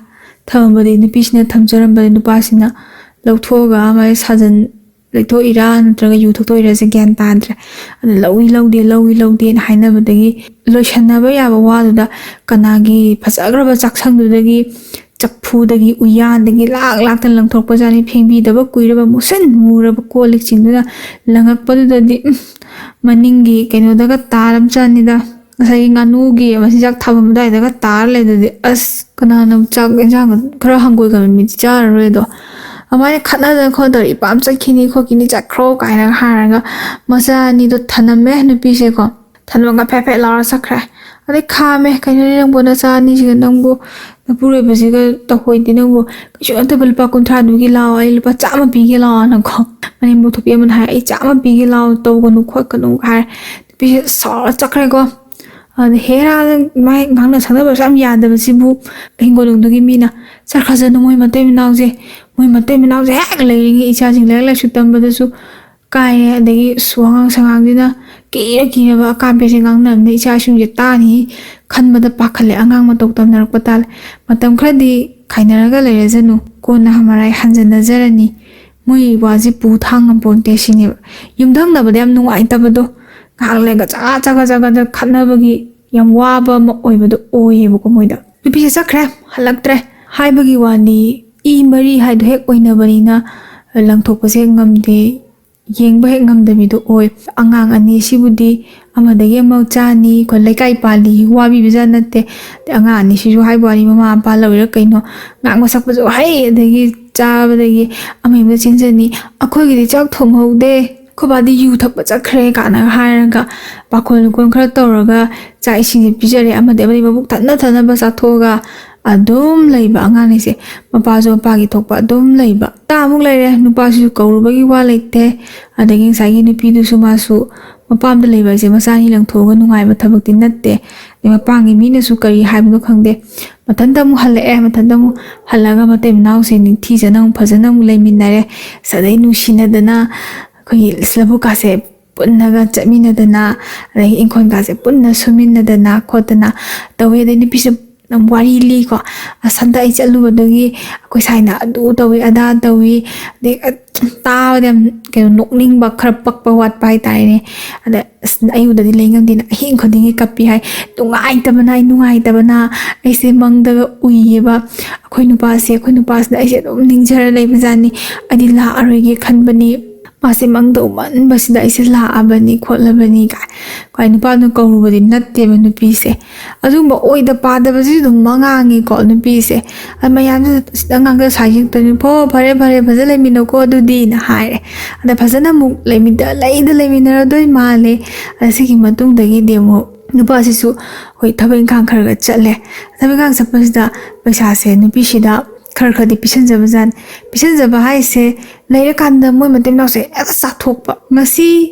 ꯊꯝꯃꯝꯕꯗꯤ ꯅꯨꯄꯤꯁꯤꯅ ꯊꯝꯖꯔꯝꯕꯗꯤ ꯅꯨꯄꯥꯁꯤꯅ ꯂꯧꯊꯣꯛꯑꯒ ꯃꯥꯁꯦ ꯁꯥꯖꯟ ꯂꯩꯊꯣꯛꯏꯔꯥ ꯅꯠꯇ꯭ꯔꯒ ꯌꯨ ꯊꯛꯇꯣꯛꯏꯔꯥꯁꯦ ꯒ꯭ꯌꯥꯟ ꯇꯥꯗ꯭ꯔꯦ꯫ ꯑꯗ ꯂꯧꯏ ꯂꯧꯗꯦ, ꯂꯧꯏ ꯂꯧꯗꯦꯅ ꯍꯥꯏꯅꯕꯗꯒꯤ ꯂꯣꯏꯁꯟꯅꯕ ꯌꯥꯕ ꯋꯥꯗꯨꯗ ꯀꯅꯥꯒꯤ ꯐꯖꯈ꯭ꯔꯕ ꯆꯥꯛꯁꯪꯗꯨꯗꯒꯤ ꯆꯐꯨꯗꯒꯤ ꯎꯌꯥꯟꯗꯒꯤ ꯂꯥꯛ ꯂꯥꯛꯇꯅ ꯂꯪꯊꯣꯔꯛꯄꯖꯥꯠꯅꯤ꯫ ꯐꯦꯡꯕꯤꯗꯕ ꯀꯨꯏꯔꯕ ꯃꯨꯁꯟ ꯃꯨꯔꯕ ꯀꯣꯜ ꯂꯤꯛꯁꯤꯡꯗꯨꯅ ꯂꯪꯉꯛꯄꯗꯨꯗꯗꯤ, ꯎꯝ, ꯃꯅꯤꯡꯒꯤ ꯀꯩꯅꯣꯗꯒ ꯇꯥꯔꯝꯖꯥꯠꯅꯤꯗ꯫ ꯉꯁꯥꯏꯒꯤ ꯉꯥꯅꯨꯒꯤ ꯃꯆꯤꯟꯖꯥꯛ ꯊꯥꯐꯝ ꯑꯗꯨꯋꯥꯏꯗꯒ ꯇꯥꯔ ꯂꯩꯗꯨꯗꯤ, ꯑꯁ, ꯀꯅꯥꯅ ꯆꯥꯛ ꯌꯦꯟꯖꯥꯡ ꯈꯔ ꯍꯪꯒꯣꯏꯒꯟꯕ ꯃꯤꯗꯤ ꯆꯥꯔꯔꯣꯏ ꯑꯗꯣ꯫ ꯑꯗꯨꯃꯥꯏꯅ ꯈꯠꯅꯗꯅ ꯈꯣꯠꯇꯅ ꯏꯄꯥꯝ ꯆꯠꯈꯤꯅꯤ ꯈꯣꯠꯈꯤꯅꯤ ꯆꯠꯈ꯭ꯔꯣ ꯀꯥꯏꯅꯒ ꯍꯥꯏꯔꯒ ꯃꯆꯥ ꯑꯅꯤꯗꯣ ꯊꯅꯝꯃꯦ ꯅꯨꯄꯤꯁꯦꯀꯣ꯫ ꯊꯅꯝꯃꯒ ꯐꯦꯠ ꯐꯦꯠ ꯂꯥꯎꯔ ꯆꯠꯈ꯭ꯔꯦ꯫ ꯑꯗꯩ ꯈꯥꯝꯃꯦ, "ꯀꯩꯅꯣꯅꯦ ꯅꯪꯕꯨ, ꯅꯆꯥ ꯑꯅꯤꯁꯤꯒ ꯅꯪꯕꯨ, ꯅꯄꯨꯔꯣꯏꯕꯁꯤꯒ ꯇꯧꯍꯣꯏꯗꯦ ꯅꯪꯕꯨ, ꯀꯩꯁꯨ ꯅꯠꯇꯕ ꯂꯨꯄꯥ ꯀꯨꯟꯊ꯭ꯔꯥꯗꯨꯒꯤ ꯂꯥꯛꯑꯣ, ꯑꯩ ꯂꯨꯄꯥ ꯆꯥꯝꯃ ꯄꯤꯒꯦ ꯂꯥꯛꯑꯣꯅꯀꯣ"꯫ ꯃꯅꯦꯝꯕꯣꯛ ꯊꯣꯛꯄꯤ ꯑꯃꯅ ꯍꯥꯏ, "ꯑꯩ ꯆꯥꯝꯃ ꯄꯤꯒꯦ ꯂꯥꯛꯑꯣ, ꯇꯧꯒꯅꯨ ꯈꯣꯠꯀꯅꯨ" ꯍꯥꯏꯔꯦ꯫ ꯅꯨꯄꯤꯁꯦ ꯁꯥꯎꯔ ꯆꯠꯈ꯭ꯔꯦꯀꯣ꯫ ꯑꯗ ꯍꯦꯔꯥ, ꯃꯥꯏ ꯉꯥꯡꯅ ꯁꯛꯅꯕꯁꯨ ꯌꯥꯝ ꯌꯥꯗꯕꯁꯤꯕꯨ, ꯍꯤꯡꯒꯣꯜꯅꯨꯡꯗꯨꯒꯤ ꯃꯤꯅ, "ꯆꯠꯈ꯭ꯔꯖꯅꯨ ꯃꯣꯏ ꯃꯇꯩ ꯃꯅꯥꯎꯁꯦ, ꯃꯣꯏ ꯃꯇꯩ ꯃꯅꯥꯎꯁꯦ ꯍꯦꯛ ꯂꯩꯔꯤꯉꯩ ꯏꯆꯥꯁꯤꯡ ꯂꯥꯏꯔꯤꯛ ꯂꯥꯏꯁꯨ ꯇꯝꯕꯗꯁꯨ ꯀꯥꯏꯔꯦ, ꯑꯗꯒꯤ ꯁꯨ ꯑꯉꯥꯡ ꯁꯉꯥꯡꯁꯤꯅ ꯀꯤꯔ ꯀꯤꯔꯕ ꯑꯀꯥꯝꯄꯦꯁꯦ ꯉꯥꯡꯅꯕꯅ ꯏꯆꯥ ꯏꯁꯨꯁꯦ ꯇꯥꯅꯤ ꯈꯟꯕꯗ ꯄꯥꯈꯠꯂꯦ, ꯑꯉꯥꯡ ꯃꯇꯧ ꯇꯝꯅꯔꯛꯄ ꯇꯥꯜꯂꯦ꯫ ꯃꯇꯝ ꯈꯔꯗꯤ ꯈꯥꯏꯅꯔꯒ ꯂꯩꯔꯖꯅꯨ, ꯀꯣꯟꯅ ꯃꯔꯥꯏ ꯍꯟꯖꯟꯅꯖꯔꯅꯤ, ꯃꯣꯏ ꯋꯥꯁꯦ ꯄꯨ ꯊꯥꯡ ꯉꯝꯄꯣꯟꯇꯦ" ꯁꯤꯅꯦꯕ꯫ ꯌꯨꯝꯊꯪꯅꯕꯗ ꯌꯥꯝ ꯅꯨꯡꯉꯥꯏꯇꯕꯗꯣ, ꯉꯥꯏꯍꯥꯛ ꯂꯩꯔꯒ ꯆꯒꯠ ꯆꯒꯠ ꯆꯒꯠ ꯈꯠꯅꯕꯒꯤ ꯌꯥꯝ ꯋꯥꯕ ꯑꯃ ꯑꯣꯏꯕꯗꯣ ꯑꯣꯏꯌꯦꯕꯀꯣ ꯃꯣꯏꯗ꯫ ꯅꯨꯄꯤꯁꯦ ꯆꯠꯈ꯭ꯔꯦ, ꯍꯜꯂꯛꯇ꯭ꯔꯦ꯫ ꯍꯥꯏꯕꯒꯤ ꯋꯥꯅꯤ, ꯏ ꯃꯔꯤ ꯍꯥꯏꯗꯣ ꯍꯦꯛ ꯑꯣꯏꯅꯕꯅꯤꯅ ꯂꯪꯊꯣꯛꯄꯁꯦ ꯉꯝꯗꯦ, ꯌꯦꯡꯕ ꯍꯦꯛ ꯉꯝꯗꯕꯤꯗꯣ ꯑꯣꯏ꯫ ꯑꯉꯥꯡ ꯑꯅꯤ ꯁꯤꯕꯨꯗꯤ ꯑꯃꯗꯒꯤ ꯑꯃ ꯆꯥꯅꯤ, ꯑꯩꯈꯣꯏ ꯂꯩꯀꯥꯏ ꯄꯥꯜꯂꯤ, ꯋꯥꯕꯤꯕꯖꯥꯠ ꯅꯠꯇꯦ꯫ ꯑꯗꯩ ꯑꯉꯥꯡ ꯑꯅꯤꯁꯤꯁꯨ ꯍꯥꯏꯕ ꯋꯥꯅꯤ, ꯃꯃꯥ ꯃꯄꯥ ꯂꯧꯔꯤꯔꯥ ꯀꯩꯅꯣ, ꯉꯥꯡꯕ ꯁꯛꯄꯁꯨ ꯍꯩ, ꯑꯗꯒꯤ ꯆꯥꯕꯗꯒꯤ ꯑꯃ ꯍꯦꯛꯇ ꯆꯦꯟꯖꯅꯤ꯫ "ꯑꯩꯈꯣꯏꯒꯤꯗꯤ ꯆꯥꯛ ꯊꯣꯡꯍꯧꯗꯦ, ꯑꯩꯈꯣꯏ ꯕꯥꯗꯤ ꯌꯨ ꯊꯛꯄ ꯆꯠꯈ꯭ꯔꯦ" ꯀꯥꯏꯅꯒ ꯍꯥꯏꯔꯒ ꯄꯥꯈꯣꯟ ꯂꯨꯀꯣꯟ ꯈꯔ ꯇꯧꯔꯒ ꯆꯥꯛ ꯏꯁꯤꯡꯁꯦ ꯄꯤꯖꯔꯦ꯫ ꯑꯃꯗꯤ ꯑꯃꯗꯤ ꯃꯕꯨꯛ ꯊꯟꯅ ꯊꯟꯅꯕ ꯆꯥꯊꯣꯛꯑꯒ ꯑꯗꯨꯝ ꯂꯩꯕ ꯑꯉꯥꯡꯅꯤꯁꯦ꯫ ꯃꯄꯥꯁꯨ ꯃꯄꯥꯒꯤ ꯊꯣꯛꯄ ꯑꯗꯨꯝ ꯂꯩꯕ꯫ ꯇꯥꯃꯨꯛ ꯂꯩꯔꯦ, ꯅꯨꯄꯥꯁꯤꯁꯨ ꯀꯧꯔꯨꯕꯒꯤ ꯋꯥ ꯂꯩꯇꯦ꯫ ꯑꯗꯒꯤ ꯉꯁꯥꯏꯒꯤ ꯅꯨꯄꯤꯗꯨꯁꯨ ꯃꯥꯁꯨ ꯃꯄꯥꯝꯗ ꯂꯩꯕ ꯍꯥꯏꯁꯦ ꯃꯆꯥ ꯑꯅꯤ ꯂꯪꯊꯣꯛꯑꯒ ꯅꯨꯡꯉꯥꯏꯕ ꯊꯕꯛꯇꯤ ꯅꯠꯇꯦ꯫ ꯑꯗꯩ ꯃꯄꯥꯝꯒꯤ ꯃꯤꯅꯁꯨ ꯀꯔꯤ ꯍꯥꯏꯕꯅꯣ ꯈꯪꯗꯦ꯫ ꯃꯊꯟꯇ ꯑꯃꯨꯛ ꯍꯜꯂꯛꯑꯦ, ꯃꯊꯟꯇ ꯑꯃꯨꯛ ꯍꯜꯂꯒ ꯃꯇꯩ ꯃꯅꯥꯎꯁꯦ ꯅꯤꯡꯊꯤꯖꯅ ꯑꯃꯨꯛ ꯐꯖꯅ ꯑꯃꯨꯛ ꯂꯩꯃꯤꯟꯅꯔꯦ꯫ ꯑꯁ, ꯑꯗꯩ ꯅꯨꯡꯁꯤꯅꯗꯅ ꯑꯩꯈꯣꯏꯒꯤ ꯂꯧꯕꯨꯛꯀꯥꯁꯦ ꯄꯨꯟꯅꯒ ꯆꯠꯃꯤꯟꯅꯗꯅ, ꯑꯗꯒꯤ ꯏꯪꯈꯣꯜꯒꯥꯁꯦ ꯄꯨꯟꯅ ꯁꯨꯃꯤꯟꯅꯗꯅ ꯈꯣꯠꯇꯅ ꯇꯧꯋꯦ꯫ ꯑꯗꯩ ꯅꯨꯄꯤꯁꯦ ꯌꯥꯝ ꯋꯥꯔꯤ ꯂꯤꯀꯣ꯫ ꯑꯁ, ꯍꯟꯗꯛ ꯑꯩ ꯆꯠꯂꯨꯕꯗꯒꯤ ꯑꯩꯈꯣꯏ ꯁꯥꯏꯅ ꯑꯗꯨ ꯇꯧꯏ, ꯑꯗꯥ ꯇꯧꯏ, ꯑꯗꯩ ꯑ-, ꯇꯥꯕꯗ ꯌꯥꯝ, ꯀꯩꯅꯣ, ꯅꯣꯛꯅꯤꯡꯕ, ꯈꯔ ꯄꯛꯄ ꯋꯥꯠꯄ ꯍꯥꯏꯇꯥꯔꯦꯅꯦ꯫ ꯑꯗ ꯑꯁ, ꯑꯩ ꯎꯗꯗꯤ ꯂꯩ ꯉꯝꯗꯦꯅ ꯑꯍꯤꯡ ꯈꯨꯗꯤꯡꯒꯤ ꯀꯞꯄꯤ ꯍꯥꯏ꯫ ꯅꯨꯡꯉꯥꯏꯇꯕꯅ, ꯑꯩ ꯅꯨꯡꯉꯥꯏꯇꯕꯅ, ꯑꯩꯁꯦ ꯃꯪꯗꯒ ꯎꯏꯌꯦꯕ꯫ ꯑꯩꯈꯣꯏ ꯅꯨꯄꯥꯁꯦ, ꯑꯩꯈꯣꯏ ꯅꯨꯄꯥꯁꯤꯅ ꯑꯩꯁꯦ ꯑꯗꯨꯝ ꯅꯤꯡꯖꯔ ꯂꯩꯕꯖꯥꯠꯅꯤ꯫ ꯑꯩꯗꯤ ꯂꯥꯛꯑꯔꯣꯏꯒꯦ ꯈꯟꯕꯅꯤ꯫ ꯃꯥꯁꯦ ꯃꯪꯗ ꯎꯃꯟꯕꯁꯤꯗ ꯑꯩꯁꯦ ꯂꯥꯛꯑꯕꯅꯤ, ꯈꯣꯠꯂꯕꯅꯤ ꯀꯥꯏ꯫ ꯈ꯭ꯋꯥꯏ ꯅꯨꯄꯥꯗꯨꯅ ꯀꯧꯔꯨꯕꯗꯤ ꯅꯠꯇꯦꯕ ꯅꯨꯄꯤꯁꯦ꯫ ꯑꯗꯨꯒꯨꯝꯕ ꯑꯣꯏꯗ ꯄꯥꯗꯕꯁꯤꯁꯨ ꯑꯗꯨꯝ ꯃꯉꯥꯡꯉꯤꯀꯣ ꯅꯨꯄꯤꯁꯦ꯫ ꯑꯗ ꯃꯌꯥꯝꯁꯤꯅ ꯁꯤꯗ ꯉꯥꯡꯗ ꯁꯥꯏꯖꯤꯛꯇꯅꯤ, "ꯐꯣ, ꯐꯔꯦ, ꯐꯔꯦ, ꯐꯖ ꯂꯩꯃꯤꯟꯅꯧꯀꯣ ꯑꯗꯨꯗꯤꯅ" ꯍꯥꯏꯔꯦ꯫ ꯑꯗ ꯐꯖꯅ ꯑꯃꯨꯛ ꯂꯩꯃꯤꯟꯅ-, ꯂꯩꯗ ꯂꯩꯃꯤꯟꯅꯔꯗꯣꯏ ꯃꯥꯜꯂꯦ꯫ ꯑꯗ ꯁꯤꯒꯤ ꯃꯇꯨꯡꯗꯒꯤꯗꯤ ꯑꯃꯨꯛ ꯅꯨꯄꯥꯁꯤꯁꯨ ꯑꯩꯈꯣꯏ ꯊꯕꯛ ꯏꯪꯈꯥꯡ ꯈꯔ ꯈꯔ ꯆꯠꯂꯦ꯫ ꯊꯕꯛ ꯏꯪꯈꯥꯡ ꯆꯠꯄꯁꯤꯗ ꯄꯩꯁꯥꯁꯦ ꯅꯨꯄꯤꯁꯤꯗ ꯈꯔ ꯈꯔꯗꯤ ꯄꯤꯁꯟꯖꯕꯖꯥꯠꯅꯤ꯫ ꯄꯤꯁꯟꯖꯕ ꯍꯥꯏꯁꯦ ꯂꯩꯔꯀꯥꯟꯗ ꯃꯣꯏ ꯃꯇꯩ ꯃꯅꯥꯎꯁꯦ ꯍꯦꯛꯇ ꯆꯥꯊꯣꯛꯄ꯫ ꯉꯁꯤ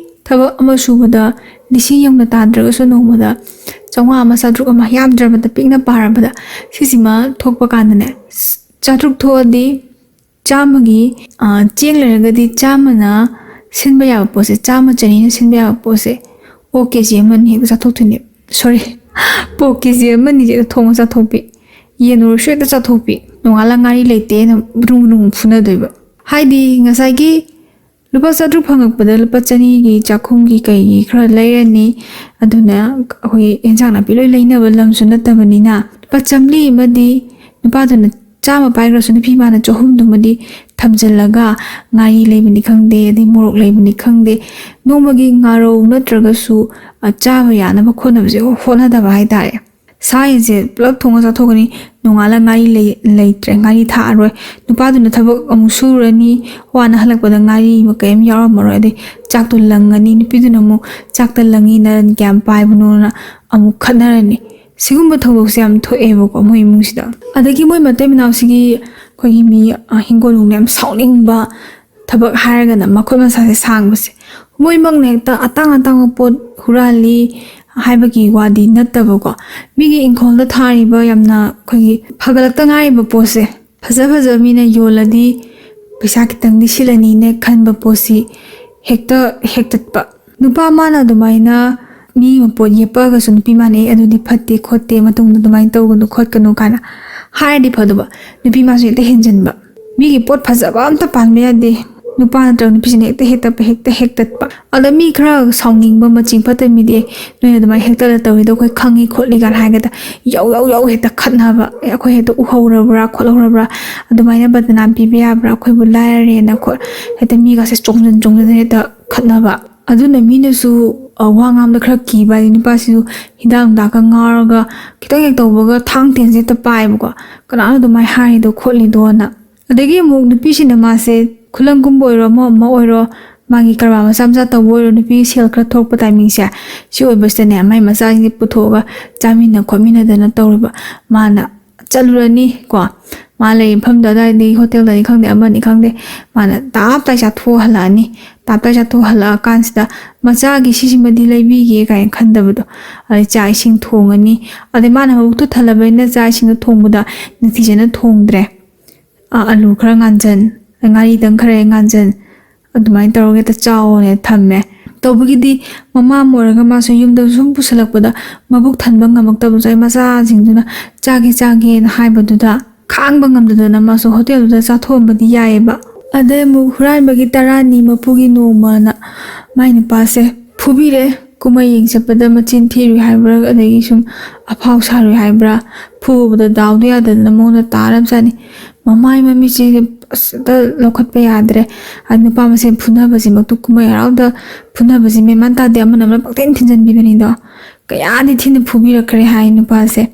ꯊꯕꯛ ꯑꯃ ꯁꯨꯕꯗ ꯂꯤꯁꯤꯡ ꯌꯧꯅ ꯇꯥꯟꯗ꯭ꯔꯒꯁꯨ ꯅꯣꯡꯃꯗ ꯆꯥꯝꯃꯉꯥ ꯑꯃ, ꯆꯥꯇ꯭ꯔꯨꯛ ꯑꯃ, ꯌꯥꯝꯗ꯭ꯔꯕꯗ ꯄꯤꯛꯅ ꯄꯥꯔꯕꯗ ꯁꯤꯁꯤꯃ ꯊꯣꯛꯄ ꯀꯥꯟꯗꯅꯦ, ꯆꯥꯇ꯭ꯔꯨꯛ ꯊꯣꯛꯑꯗꯤ ꯆꯥꯝꯃꯒꯤ, ꯑ, ꯆꯦꯡ ꯂꯩꯔꯒꯗꯤ ꯆꯥꯝꯃꯅ ꯁꯤꯟꯕ ꯌꯥꯕ ꯄꯣꯠꯁꯦ, ꯆꯥꯝꯃ ꯆꯅꯤꯅ ꯁꯤꯟꯕ ꯌꯥꯕ ꯄꯣꯠꯁꯦ ꯑꯣꯛ ꯀꯦ ꯖꯤ ꯑꯃꯅꯤ ꯍꯦꯛꯇ ꯆꯥꯊꯣꯛꯇꯣꯏꯅꯦ꯫ ꯁꯣꯔꯤ, ꯄꯣꯛ ꯀꯦ ꯖꯤ ꯑꯃꯅꯤ ꯍꯦꯛꯇ ꯊꯣꯡꯉ ꯆꯥꯊꯣꯛꯄꯤ꯫ ꯌꯦꯟ ꯑꯣꯏꯔꯁꯨ ꯍꯦꯛꯇ ꯆꯥꯊꯣꯛꯄꯤ꯫ ꯅꯣꯡꯉꯥꯜꯂ ꯉꯥꯔꯤ ꯂꯩꯇꯦꯅ ꯕ꯭ꯔꯨꯡ ꯕ꯭ꯔꯨꯡ ꯐꯨꯅꯗꯣꯏꯕ꯫ ꯍꯥꯏꯗꯤ ꯉꯁꯥꯏꯒꯤ ꯂꯨꯄꯥ ꯆꯥꯇ꯭ꯔꯨꯛ ꯐꯪꯉꯛꯄꯗ ꯂꯨꯄꯥ ꯆꯅꯤꯒꯤ ꯆꯥꯛꯈꯨꯝꯒꯤ ꯀꯩꯒꯤ ꯈꯔ ꯂꯩꯔꯅꯤ꯫ ꯑꯗꯨꯅ ꯑꯩꯈꯣꯏ ꯑꯦꯟꯁꯥꯡ ꯅꯥꯄꯤ ꯂꯣꯏ ꯂꯩꯅꯕ ꯂꯝꯁꯨ ꯅꯠꯇꯕꯅꯤꯅ ꯂꯨꯄꯥ ꯆꯥꯝꯃꯔꯤ ꯑꯃꯗꯤ ꯅꯨꯄꯥꯗꯨꯅ ꯆꯥꯝꯃ ꯄꯥꯏꯈ꯭ꯔꯁꯨ ꯅꯨꯄꯤ ꯃꯥꯅ ꯆꯍꯨꯝꯗꯨꯃꯗꯤ ꯊꯝꯖꯤꯜꯂꯒ ꯉꯥꯔꯤ ꯂꯩꯕꯅꯤ ꯈꯪꯗꯦ, ꯑꯗꯩ ꯃꯣꯔꯣꯛ ꯂꯩꯕꯅꯤ ꯈꯪꯗꯦ, ꯅꯣꯡꯃꯒꯤ ꯉꯥꯔꯧ ꯅꯠꯇ꯭ꯔꯒꯁꯨ, ꯑ, ꯆꯥꯕ ꯌꯥꯅꯕ ꯈꯣꯠꯅꯕꯁꯦ ꯍꯣꯠꯅꯗꯕ ꯍꯥꯏꯇꯥꯔꯦ꯫ ꯁꯥ ꯌꯦꯟꯁꯦ ꯄꯨꯂꯞ ꯊꯣꯡꯉ ꯆꯥꯊꯣꯛꯀꯅꯤ꯫ ꯅꯣꯡꯉꯥꯜꯂ ꯉꯥꯔꯤ ꯂꯩ-, ꯂꯩꯇ꯭ꯔꯦ, ꯉꯥꯔꯤ ꯊꯥꯛꯑꯔꯣꯏ꯫ ꯅꯨꯄꯥꯗꯨꯅ ꯊꯕꯛ ꯑꯃꯨꯛ ꯁꯨꯔꯅꯤ, ꯋꯥꯅ ꯍꯜꯂꯛꯄꯗ ꯉꯥꯔꯤ ꯑꯃ ꯀꯩꯝ ꯌꯥꯎꯔꯝꯃꯔꯣꯏ꯫ ꯑꯗꯩ ꯆꯥꯛꯇꯣ ꯂꯪꯉꯅꯤ, ꯅꯨꯄꯤꯗꯨꯅ ꯑꯃꯨꯛ ꯆꯥꯛꯇ ꯂꯪꯉꯤ, ꯅꯔꯟ ꯀꯌꯥꯝ ꯄꯥꯏꯕꯅꯣꯅ ꯑꯃꯨꯛ ꯈꯠꯅꯔꯅꯤ꯫ ꯁꯤꯒꯨꯝꯕ ꯊꯧꯗꯣꯛꯁꯦ ꯌꯥꯝ ꯊꯣꯛꯑꯦꯕꯀꯣ ꯃꯣꯏ ꯏꯃꯨꯡꯁꯤꯗ꯫ ꯑꯗꯒꯤ ꯃꯣꯏ ꯃꯇꯩ ꯃꯅꯥꯎꯁꯤꯒꯤ ꯑꯩꯈꯣꯏꯒꯤ ꯃꯤ, ꯑ, ꯍꯤꯡꯒꯣꯜ ꯅꯨꯡ ꯌꯥꯝ ꯁꯥꯎꯅꯤꯡꯕ, ꯊꯕꯛ ꯍꯥꯏꯔꯒꯅ ꯃꯈꯨꯠ ꯃꯁꯥꯁꯦ ꯁꯥꯡꯕꯁꯦ꯫ ꯃꯣꯏꯃꯛꯅ ꯍꯦꯛꯇ ꯑꯇꯥꯡ ꯑꯇꯥꯡꯕ ꯄꯣꯠ ꯍꯨꯔꯥꯜꯂꯤ ꯍꯥꯏꯕꯒꯤ ꯋꯥꯗꯤ ꯅꯠꯇꯕꯀꯣ꯫ ꯃꯤꯒꯤ ꯏꯪꯈꯣꯜꯗ ꯊꯥꯔꯤꯕ ꯌꯥꯝꯅ ꯑꯩꯈꯣꯏꯒꯤ ꯐꯒꯠꯂꯛꯇ ꯉꯥꯏꯔꯤꯕ ꯄꯣꯠꯁꯦ ꯐꯖ ꯐꯖꯕ ꯃꯤꯅ ꯌꯣꯜꯂꯗꯤ ꯄꯩꯁꯥ ꯈꯤꯇꯪꯗꯤ ꯁꯤꯠꯂꯅꯤꯅ ꯈꯟꯕ ꯄꯣꯠꯁꯤ ꯍꯦꯛꯇ ꯍꯦꯛꯇꯠꯄ꯫ ꯅꯨꯄꯥ ꯃꯥꯅ ꯑꯗꯨꯃꯥꯏꯅ ꯃꯤ ꯃꯄꯣꯠ ꯌꯦꯞꯄꯛꯑꯒꯁꯨ ꯅꯨꯄꯤ ꯃꯥꯅ "ꯑꯦ, ꯑꯗꯨꯗꯤ ꯐꯠꯇꯦ ꯈꯣꯠꯇꯦ, ꯃꯇꯨꯡꯗ ꯑꯗꯨꯃꯥꯏꯅ ꯇꯧꯒꯅꯨ ꯈꯣꯠꯀꯅꯨ" ꯀꯥꯏꯅ ꯍꯥꯏꯔꯗꯤ ꯐꯗꯧꯕ, ꯅꯨꯄꯤ ꯃꯥꯁꯨ ꯍꯦꯛꯇ ꯍꯦꯟꯖꯟꯕ꯫ ꯃꯤꯒꯤ ꯄꯣꯠ ꯐꯖꯕ ꯑꯝꯇ ꯄꯥꯟꯕ ꯌꯥꯗꯦ, ꯅꯨꯄꯥ ꯅꯠꯇ꯭ꯔꯒ ꯅꯨꯄꯤꯁꯤꯅ ꯍꯦꯛꯇ ꯍꯦꯛꯇꯠꯄ, ꯍꯦꯛꯇ ꯍꯦꯛꯇꯠꯄ꯫ ꯑꯗ ꯃꯤ ꯈꯔ ꯁꯥꯎꯅꯤꯡꯕ, ꯃꯆꯤꯡ ꯐꯠꯇꯕ ꯃꯤꯗꯤ "ꯑꯦ, ꯅꯣꯏꯅ ꯑꯗꯨꯃꯥꯏꯅ ꯍꯦꯛꯇꯠꯂ ꯇꯧꯔꯤꯗꯣ ꯑꯩꯈꯣꯏ ꯈꯪꯉꯤ ꯈꯣꯠꯂꯤ" ꯀꯥꯏꯅ ꯍꯥꯏꯒꯗ ꯌꯧ ꯌꯧ ꯌꯧ ꯍꯦꯛꯇ ꯈꯠꯅꯕ꯫ "ꯑꯦ, ꯑꯩꯈꯣꯏ ꯍꯦꯛꯇ ꯎꯍꯧꯔꯕ꯭ꯔꯥ ꯈꯣꯠꯍꯧꯔꯕ꯭ꯔꯥ, ꯑꯗꯨꯃꯥꯏꯅ ꯕꯗꯅꯥꯝ ꯄꯤꯕ ꯌꯥꯕ꯭ꯔꯥ, ꯑꯩꯈꯣꯏꯕꯨ ꯂꯥꯏꯔꯔꯦꯅ" ꯈꯣꯠ ꯍꯦꯛꯇ ꯃꯤꯒꯁꯦ ꯆꯣꯡꯁꯤꯟ ꯆꯣꯡꯁꯤꯟꯗꯅ ꯍꯦꯛꯇ ꯈꯠꯅꯕ꯫ ꯑꯗꯨꯅ ꯃꯤꯅꯁꯨ, ꯑ, ꯋꯥ ꯉꯥꯡꯕꯗ ꯈꯔ ꯀꯤꯕ ꯍꯥꯏꯗꯤ, ꯅꯨꯄꯥꯁꯤꯁꯨ ꯍꯤꯗꯥꯛ ꯅꯨꯡꯗꯥꯛꯀ ꯉꯥꯎꯔꯒ ꯈꯤꯇꯪ ꯍꯦꯛ ꯇꯧꯕꯒ ꯊꯥꯡ ꯇꯦꯟꯁꯦ ꯍꯦꯛꯇ ꯄꯥꯏꯌꯦꯕꯀꯣ꯫ "ꯀꯅꯥꯅꯣ ꯑꯗꯨꯃꯥꯏꯅ ꯍꯥꯏꯔꯤꯗꯣ ꯈꯣꯠꯂꯤꯗꯣꯅ?" ꯑꯗꯒꯤ ꯑꯃꯨꯛ ꯅꯨꯄꯤꯁꯤꯅ ꯃꯥꯁꯦ ꯈꯨꯂꯪꯒꯨꯝꯕ ꯑꯣꯏꯔꯣ, ꯑꯃ ꯑꯃ ꯑꯣꯏꯔꯣ, ꯃꯥꯒꯤ ꯀꯔꯕꯥꯔ ꯃꯆꯥ ꯃꯆꯥ ꯇꯧꯕ ꯑꯣꯏꯔꯣ, ꯅꯨꯄꯤꯒꯤ ꯁꯦꯜ ꯈꯔ ꯊꯣꯛꯄ ꯇꯥꯏꯃꯤꯡꯁꯦ, ꯁꯤ ꯑꯣꯏꯕꯁꯤꯗꯅꯦ, ꯃꯥꯏ ꯃꯆꯥꯁꯤꯡꯁꯦ ꯄꯨꯊꯣꯛꯑꯒ ꯆꯥꯃꯤꯟꯅ ꯈꯣꯠꯃꯤꯟꯅꯗꯅ ꯇꯧꯔꯤꯕ꯫ ꯃꯥꯅ ꯆꯠꯂꯨꯔꯅꯤ ꯀꯣ, ꯃꯥ ꯂꯩ ꯃꯐꯝꯗ, ꯑꯗꯨꯋꯥꯏꯗꯒꯤ ꯍꯣꯇꯦꯜꯗꯅꯤ ꯈꯪꯗꯦ, ꯑꯃꯅꯤ ꯈꯪꯗꯦ, ꯃꯥꯅ ꯇꯥꯞ ꯇꯥꯏ ꯆꯥꯊꯣꯛꯑ ꯍꯜꯂꯛꯑꯅꯤ꯫ ꯇꯥꯞ ꯇꯥꯏ ꯆꯥꯊꯣꯛꯑ ꯍꯜꯂꯛꯑꯀꯥꯟꯁꯤꯗ ꯃꯆꯥꯒꯤ "ꯁꯤꯁꯤꯃꯗꯤ ꯂꯩꯕꯤꯒꯦ" ꯀꯥꯏꯅ ꯈꯟꯗꯕꯗꯣ꯫ ꯑꯗꯩ ꯆꯥꯛ ꯏꯁꯤꯡ ꯊꯣꯡꯉꯅꯤ꯫ ꯑꯗꯩ ꯃꯥꯅ ꯃꯕꯨꯛꯇꯨ ꯊꯜꯂꯕꯅꯤꯅ ꯆꯥꯛ ꯏꯁꯤꯡꯗꯣ ꯊꯣꯡꯕꯗ ꯅꯤꯡꯊꯤꯖꯅ ꯊꯣꯡꯗ꯭ꯔꯦ꯫ ꯑ, ꯑꯂꯨ ꯈꯔ ꯉꯥꯟꯖꯟ, ꯉꯥꯔꯤꯗꯪ ꯈꯔ ꯍꯦꯛ ꯉꯥꯟꯖꯟ, ꯑꯗꯨꯃꯥꯏꯅ ꯇꯧꯔꯒ ꯍꯦꯛꯇ ꯆꯥꯎꯑꯣꯅ ꯊꯝꯃꯦ꯫ ꯇꯧꯕꯒꯤꯗꯤ ꯃꯃꯥ ꯑꯃ ꯑꯣꯏꯔꯒ ꯃꯥꯁꯨ ꯌꯨꯝꯗ ꯁꯨꯝ ꯄꯨꯁꯜꯂꯛꯄꯗ ꯃꯕꯨꯛ ꯊꯟꯕ ꯉꯝꯃꯛꯇꯕꯁꯨ ꯑꯩ ꯃꯆꯥꯁꯤꯡꯗꯨꯅ "ꯆꯥꯒꯦ, ꯆꯥꯒꯦꯅ" ꯍꯥꯏꯕꯗꯨꯗ ꯈꯥꯡꯕ ꯉꯝꯗꯗꯅ ꯃꯥꯁꯨ ꯍꯣꯇꯦꯜꯗꯨꯗ ꯆꯥꯊꯣꯛꯑꯝꯕꯗꯤ ꯌꯥꯏꯑꯕ꯫ ꯑꯗꯩ ꯑꯃꯨꯛ ꯍꯨꯔꯥꯟꯕꯒꯤ ꯇꯔꯥꯅꯤ ꯃꯄꯨꯒꯤ ꯅꯣꯡꯃꯅ ꯃꯥꯏ ꯅꯨꯄꯥꯁꯦ ꯐꯨꯕꯤꯔꯦ꯫ ꯀꯨꯝꯍꯩ ꯌꯦꯡ ꯆꯠꯄꯗ ꯃꯆꯤꯟ ꯊꯤꯔꯨꯏ ꯍꯥꯏꯕ꯭ꯔꯥ, ꯑꯗꯒꯤ ꯁꯨꯝ ꯑꯐꯥꯎ ꯁꯥꯔꯨꯏ ꯍꯥꯏꯕ꯭ꯔꯥ, ꯐꯨꯕꯗ ꯗꯥꯎꯗꯣ ꯌꯥꯗꯗꯅ ꯃꯉꯣꯟꯗ ꯇꯥꯔꯝꯖꯥꯠꯅꯤ꯫ ꯃꯃꯥꯏ ꯃꯃꯤꯠꯁꯦ ꯑꯁ ꯑꯝꯇ ꯂꯧꯈꯠꯄ ꯌꯥꯗ꯭ꯔꯦ꯫ ꯑ, ꯅꯨꯄꯥ ꯃꯁꯦꯟ ꯐꯨꯅꯕꯁꯤꯃꯛꯇ ꯀꯨꯝꯍꯩ ꯍꯔꯥꯎꯗ ꯐꯨꯅꯕꯁꯤ ꯃꯦꯟ ꯃꯥꯟ ꯇꯥꯗꯦ, ꯑꯃꯅ ꯑꯃꯅ ꯄꯪꯊꯤꯟ ꯊꯤꯟꯖꯟꯕꯤꯕꯅꯤꯗꯣ꯫ ꯀꯌꯥꯗꯤ ꯊꯤꯅ ꯐꯨꯕꯤꯔꯛꯈ꯭ꯔꯦ ꯍꯥꯏ ꯅꯨꯄꯥꯁꯦ꯫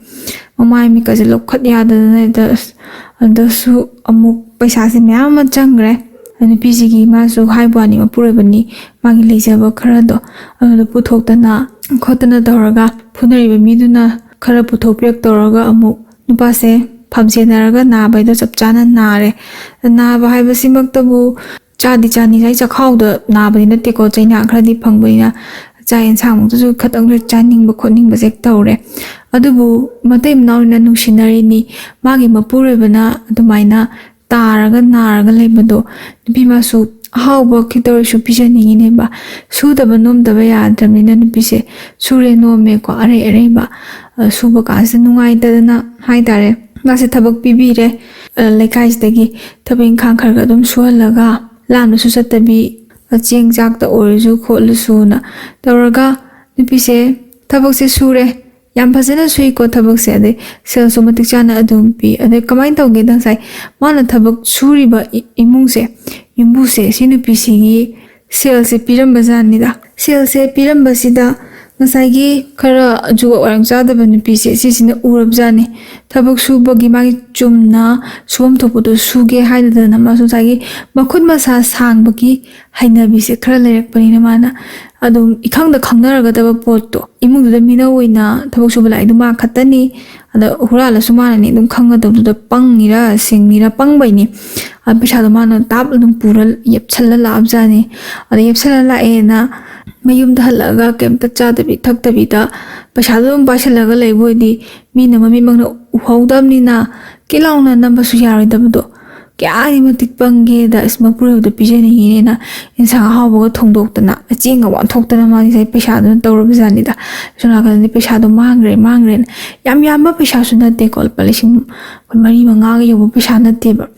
ꯃꯃꯥꯏ ꯃꯃꯤꯠꯀꯁꯦ ꯂꯧꯈꯠ ꯌꯥꯗꯗꯅ ꯍꯦꯛꯇ ꯑꯁ ꯑꯗꯁꯨ ꯑꯃꯨꯛ ꯄꯩꯁꯥꯁꯦ ꯃꯌꯥꯝ ꯑꯃ ꯆꯪꯈ꯭ꯔꯦ꯫ ꯅꯨꯄꯤꯁꯤꯒꯤ ꯃꯥꯁꯨ ꯍꯥꯏꯕ ꯋꯥꯅꯤ, ꯃꯄꯨꯔꯣꯏꯕꯅꯤ, ꯃꯥꯒꯤ ꯂꯩꯖꯕ ꯈꯔꯗꯣ ꯑꯗꯨꯗ ꯄꯨꯊꯣꯛꯇꯅ ꯈꯣꯠꯇꯅ ꯇꯧꯔꯒ ꯐꯨꯅꯔꯤꯕ ꯃꯤꯗꯨꯅ ꯈꯔ ꯄꯨꯊꯣꯛꯄꯤꯔꯛ ꯇꯧꯔꯒ ꯑꯃꯨꯛ ꯅꯨꯄꯥꯁꯦ ꯐꯝꯁꯦꯟꯅꯔꯒ ꯅꯥꯕꯩꯗꯣ ꯆꯞ ꯆꯥꯅ ꯅꯥꯔꯦ꯫ ꯅꯥꯕ ꯍꯥꯏꯕꯁꯤꯃꯛꯇꯕꯨ ꯆꯥꯗꯤ ꯆꯥꯅꯤꯡꯉꯥꯏ ꯆꯈꯥꯎꯗ ꯅꯥꯕꯗꯤ ꯅꯠꯇꯦꯀꯣ, ꯆꯩꯅꯥ ꯈꯔꯗꯤ ꯐꯪꯕꯅꯤꯅ ꯆꯥꯛ ꯌꯦꯟꯁꯥꯡꯃꯛꯇꯁꯨ ꯈꯇꯪꯁꯨ ꯆꯥꯅꯤꯡꯕ ꯈꯣꯠꯅꯤꯡꯕꯁꯦ ꯇꯧꯔꯦ꯫ ꯑꯗꯨꯕꯨ ꯃꯇꯩ ꯃꯅꯥꯎꯅꯤꯅ ꯅꯨꯡꯁꯤꯅꯔꯤꯅꯤ꯫ ꯃꯥꯒꯤ ꯃꯄꯨꯔꯣꯏꯕꯅ ꯑꯗꯨꯃꯥꯏꯅ ꯇꯥꯔꯒ ꯅꯥꯔꯒ ꯂꯩꯕꯗꯣ ꯅꯨꯄꯤ ꯃꯥꯁꯨ ꯑꯍꯥꯎꯕ ꯈꯤꯇ ꯑꯣꯏꯔꯁꯨ ꯄꯤꯖꯅꯤꯡꯉꯤꯅꯦꯕ꯫ ꯁꯨꯗꯕ ꯅꯣꯝꯗꯕ ꯌꯥꯗ꯭ꯔꯕꯅꯤꯅ ꯅꯨꯄꯤꯁꯦ ꯁꯨꯔꯦ ꯅꯣꯝꯃꯦꯀꯣ, ꯑꯔꯩ ꯑꯔꯩꯕ꯫ ꯑ, ꯁꯨꯕ ꯀꯥꯟꯁꯤꯗ ꯅꯨꯡꯉꯥꯏꯇꯗꯅ ꯍꯥꯏꯇꯥꯔꯦ, ꯃꯥꯁꯦ ꯊꯕꯛ ꯄꯤꯕꯤꯔꯦ꯫ ꯑ, ꯂꯩꯀꯥꯏꯁꯤꯗꯒꯤ ꯊꯕꯛ ꯏꯪꯈꯥꯡ ꯈꯔ ꯈꯔ ꯑꯗꯨꯝ ꯁꯨꯍꯜꯂꯒ, ꯂꯥꯝꯅꯁꯨ ꯆꯠꯇꯕꯤ, ꯑ, ꯆꯦꯡ ꯆꯥꯛꯇ ꯑꯣꯏꯔꯁꯨ ꯈꯣꯠꯂꯁꯨꯅ ꯇꯧꯔꯒ ꯅꯨꯄꯤꯁꯦ ꯊꯕꯛꯁꯦ ꯁꯨꯔꯦ꯫ ꯌꯥꯝ ꯐꯖꯅ ꯁꯨꯏꯀꯣ ꯊꯕꯛꯁꯦ꯫ ꯑꯗꯩ ꯁꯦꯜꯁꯨ ꯃꯇꯤꯛ ꯆꯥꯅ ꯑꯗꯨꯝ ꯄꯤ꯫ ꯑꯗꯩ ꯀꯃꯥꯏꯅ ꯇꯧꯒꯦꯗ, ꯉꯁꯥꯏ ꯃꯥꯅ ꯊꯕꯛ ꯁꯨꯔꯤꯕ ꯏ-, ꯏꯃꯨꯡꯁꯦ, ꯌꯨꯝꯕꯨꯁꯦ, ꯁꯤ ꯅꯨꯄꯤꯁꯤꯒꯤ ꯁꯦꯜꯁꯦ ꯄꯤꯔꯝꯕ ꯖꯥꯠꯅꯤꯗ꯫ ꯁꯦꯜꯁꯦ ꯄꯤꯔꯝꯕꯁꯤꯗ ꯉꯁꯥꯏꯒꯤ ꯈꯔ ꯖꯨꯒꯣꯠ ꯋꯥꯔꯪ ꯆꯥꯗꯕ ꯅꯨꯄꯤꯁꯦ, ꯁꯤꯁꯤꯅ ꯎꯔꯕ ꯖꯥꯠꯅꯤ꯫ ꯊꯕꯛ ꯁꯨꯕꯒꯤ ꯃꯥꯒꯤ ꯆꯨꯝꯅ ꯁꯨꯐꯝ ꯊꯣꯛꯄꯗꯣ ꯁꯨꯒꯦ ꯍꯥꯏꯗꯗꯅ, ꯃꯥꯁꯨ ꯉꯁꯥꯏꯒꯤ ꯃꯈꯨꯠ ꯃꯁꯥ ꯁꯥꯡꯕꯒꯤ ꯍꯩꯅꯕꯤꯁꯦ ꯈꯔ ꯂꯩꯔꯛꯄꯅꯤꯅ, ꯃꯥꯅ ꯑꯗꯨꯝ ꯏꯈꯪꯗ ꯈꯪꯅꯔꯒꯗꯕ ꯄꯣꯠꯇꯣ, ꯏꯃꯨꯡꯗꯨꯗ ꯃꯤꯅꯧ ꯑꯣꯏꯅ ꯊꯕꯛ ꯁꯨꯕ ꯂꯥꯛꯏꯗꯣ ꯃꯥ ꯈꯛꯇꯅꯤ꯫ ꯑꯗ ꯍꯨꯔꯥꯜꯂꯁꯨ ꯃꯥꯅꯅꯦ ꯑꯗꯨꯝ ꯈꯪꯒꯗꯕꯗꯨꯗ, ꯄꯪꯉꯤꯔꯥ ꯁꯤꯡꯉꯤꯔꯥ, ꯄꯪꯕꯩꯅꯤ꯫ ꯑ, ꯄꯩꯁꯥꯗꯣ ꯃꯥꯅ ꯇꯥꯞ ꯑꯗꯨꯝ ꯄꯨꯔ ꯌꯦꯞꯁꯜꯂ ꯂꯥꯛꯑꯕꯖꯥꯠꯅꯤ꯫ ꯑꯗ ꯌꯦꯞꯁꯜꯂ ꯂꯥꯛꯑꯦꯅ ꯃꯌꯨꯝꯗ ꯍꯜꯂꯛꯑꯒ ꯀꯩꯝꯇ ꯆꯥꯗꯕꯤ ꯊꯛꯇꯕꯤꯗ ꯄꯩꯁꯥꯗꯣ ꯑꯗꯨꯝ ꯄꯥꯏꯁꯜꯂꯒ ꯂꯩꯕ ꯑꯣꯏꯗꯤ, ꯃꯤꯅ ꯃꯃꯤꯠꯃꯛꯅ ꯎꯍꯧꯗꯕꯅꯤꯅ ꯀꯤꯠ ꯂꯥꯎꯅ ꯅꯝꯕꯁꯨ ꯌꯥꯔꯣꯏꯗꯕꯗꯣ꯫ ꯀꯌꯥꯗꯤ ꯃꯇꯤꯛ ꯄꯪꯒꯦꯗ, ꯑꯁ, ꯃꯄꯨꯔꯣꯏꯕꯗ ꯄꯤꯖꯅꯤꯡꯉꯤꯅꯦꯅ ꯏꯟꯁꯥꯡ ꯑꯍꯥꯎꯕꯒ ꯊꯣꯡꯗꯣꯛꯇꯅ, ꯆꯦꯡꯒ ꯋꯥꯟꯊꯣꯛꯇꯅ ꯃꯥꯗꯤ ꯉꯁꯥꯏ ꯄꯩꯁꯥꯗꯨꯅ ꯇꯧꯔꯕ ꯖꯥꯠꯅꯤꯗ꯫ ꯁꯣꯝ ꯅꯥꯀꯟꯗꯗꯤ ꯄꯩꯁꯥꯗꯣ ꯃꯥꯡꯈ꯭ꯔꯦ, ꯃꯥꯡꯈ꯭ꯔꯦꯅ꯫ ꯌꯥꯝ ꯌꯥꯝꯕ ꯄꯩꯁꯥꯁꯨ ꯅꯠꯇꯦꯀꯣ, ꯂꯨꯄꯥ ꯂꯤꯁꯤꯡ ꯑꯩꯈꯣꯏ ꯃꯔꯤ ꯃꯉꯥꯒ ꯌꯧꯕ ꯄꯩꯁꯥ ꯅꯠꯇꯦꯕ꯫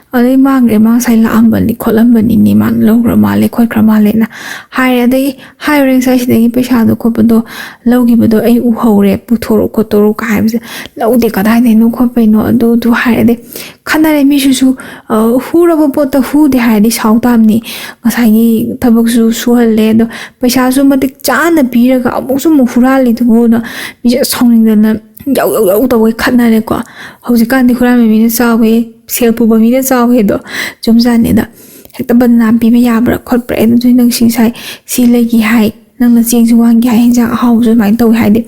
ꯑꯗꯩ ꯃꯥꯡꯈ꯭ꯔꯦ, ꯃꯥ ꯉꯁꯥꯏ ꯂꯥꯛꯑꯝꯕꯅꯤ ꯈꯣꯠꯂꯝꯕꯅꯤꯅꯦ, ꯃꯥꯅ ꯂꯧꯈ꯭ꯔ ꯃꯥꯜꯂꯦ ꯈꯣꯠꯈ꯭ꯔ ꯃꯥꯜꯂꯦꯅ ꯍꯥꯏꯔꯦ꯫ ꯑꯗꯒꯤ ꯍꯥꯏꯔꯨꯔꯦ, ꯉꯁꯥꯏ ꯁꯤꯗꯒꯤ ꯄꯩꯁꯥꯗꯣ ꯈꯣꯠꯄꯗꯣ ꯂꯧꯈꯤꯕꯗꯣ ꯑꯩ ꯎꯍꯧꯔꯦ, ꯄꯨꯊꯣꯔꯛꯎ ꯈꯣꯠꯇꯣꯔꯛꯎ ꯀꯥꯏ ꯍꯥꯏꯕꯁꯦ, ꯂꯧꯗꯦ, ꯀꯗꯥꯏꯗꯩꯅꯣ ꯈꯣꯠꯄꯩꯅꯣ ꯑꯗꯨꯗꯨ ꯍꯥꯏꯔꯦ꯫ ꯑꯗꯩ ꯈꯟꯅꯔꯦ, ꯃꯤꯁꯤꯁꯨ, ꯑ, ꯍꯨꯔꯕ ꯄꯣꯠꯇ ꯍꯨꯗꯦ ꯍꯥꯏꯔꯗꯤ ꯁꯥꯎ ꯇꯥꯕꯅꯤ꯫ ꯉꯁꯥꯏꯒꯤ ꯊꯕꯛꯁꯨ ꯁꯨꯍꯜꯂꯦ, ꯑꯗꯣ ꯄꯩꯁꯥꯁꯨ ꯃꯇꯤꯛ ꯆꯥꯅ ꯄꯤꯔꯒ ꯑꯃꯨꯛꯁꯨ ꯑꯃꯨꯛ ꯍꯨꯔꯥꯜꯂꯤꯗꯨꯕꯨꯅ ꯃꯤꯁꯦ ꯁꯥꯎꯅꯤꯡꯗꯅ ꯌꯧ ꯌꯧ ꯌꯧ ꯇꯧꯕꯩ ꯈꯠꯅꯔꯦꯀꯣ꯫ ꯍꯧꯖꯤꯛꯀꯥꯟꯗꯤ ꯍꯨꯔꯥꯟꯕ ꯃꯤꯅ ꯆꯥꯎꯋꯦ, ꯁꯦꯜ ꯄꯨꯕ ꯃꯤꯅ ꯆꯥꯎꯋꯦꯗꯣ ꯆꯨꯝꯖꯥꯠꯅꯤꯗ꯫ ꯍꯦꯛꯇ ꯕꯗꯅꯥꯝ ꯄꯤꯕ ꯌꯥꯕ꯭ꯔꯥ ꯈꯣꯠꯄ꯭ꯔꯥ? ꯑꯦ, ꯑꯗꯨꯗꯤ ꯅꯪ ꯁꯤ ꯉꯁꯥꯏ ꯁꯤ ꯂꯩꯈꯤ ꯍꯥꯏ, ꯅꯪꯅ ꯆꯦꯡꯁꯨ ꯋꯥꯟꯒꯦ ꯍꯥꯏ, ꯍꯤꯟꯖꯥꯡ ꯑꯍꯥꯎꯕꯁꯨ ꯑꯗꯨꯃꯥꯏꯅ ꯇꯧꯋꯦ ꯍꯥꯏꯗꯤ,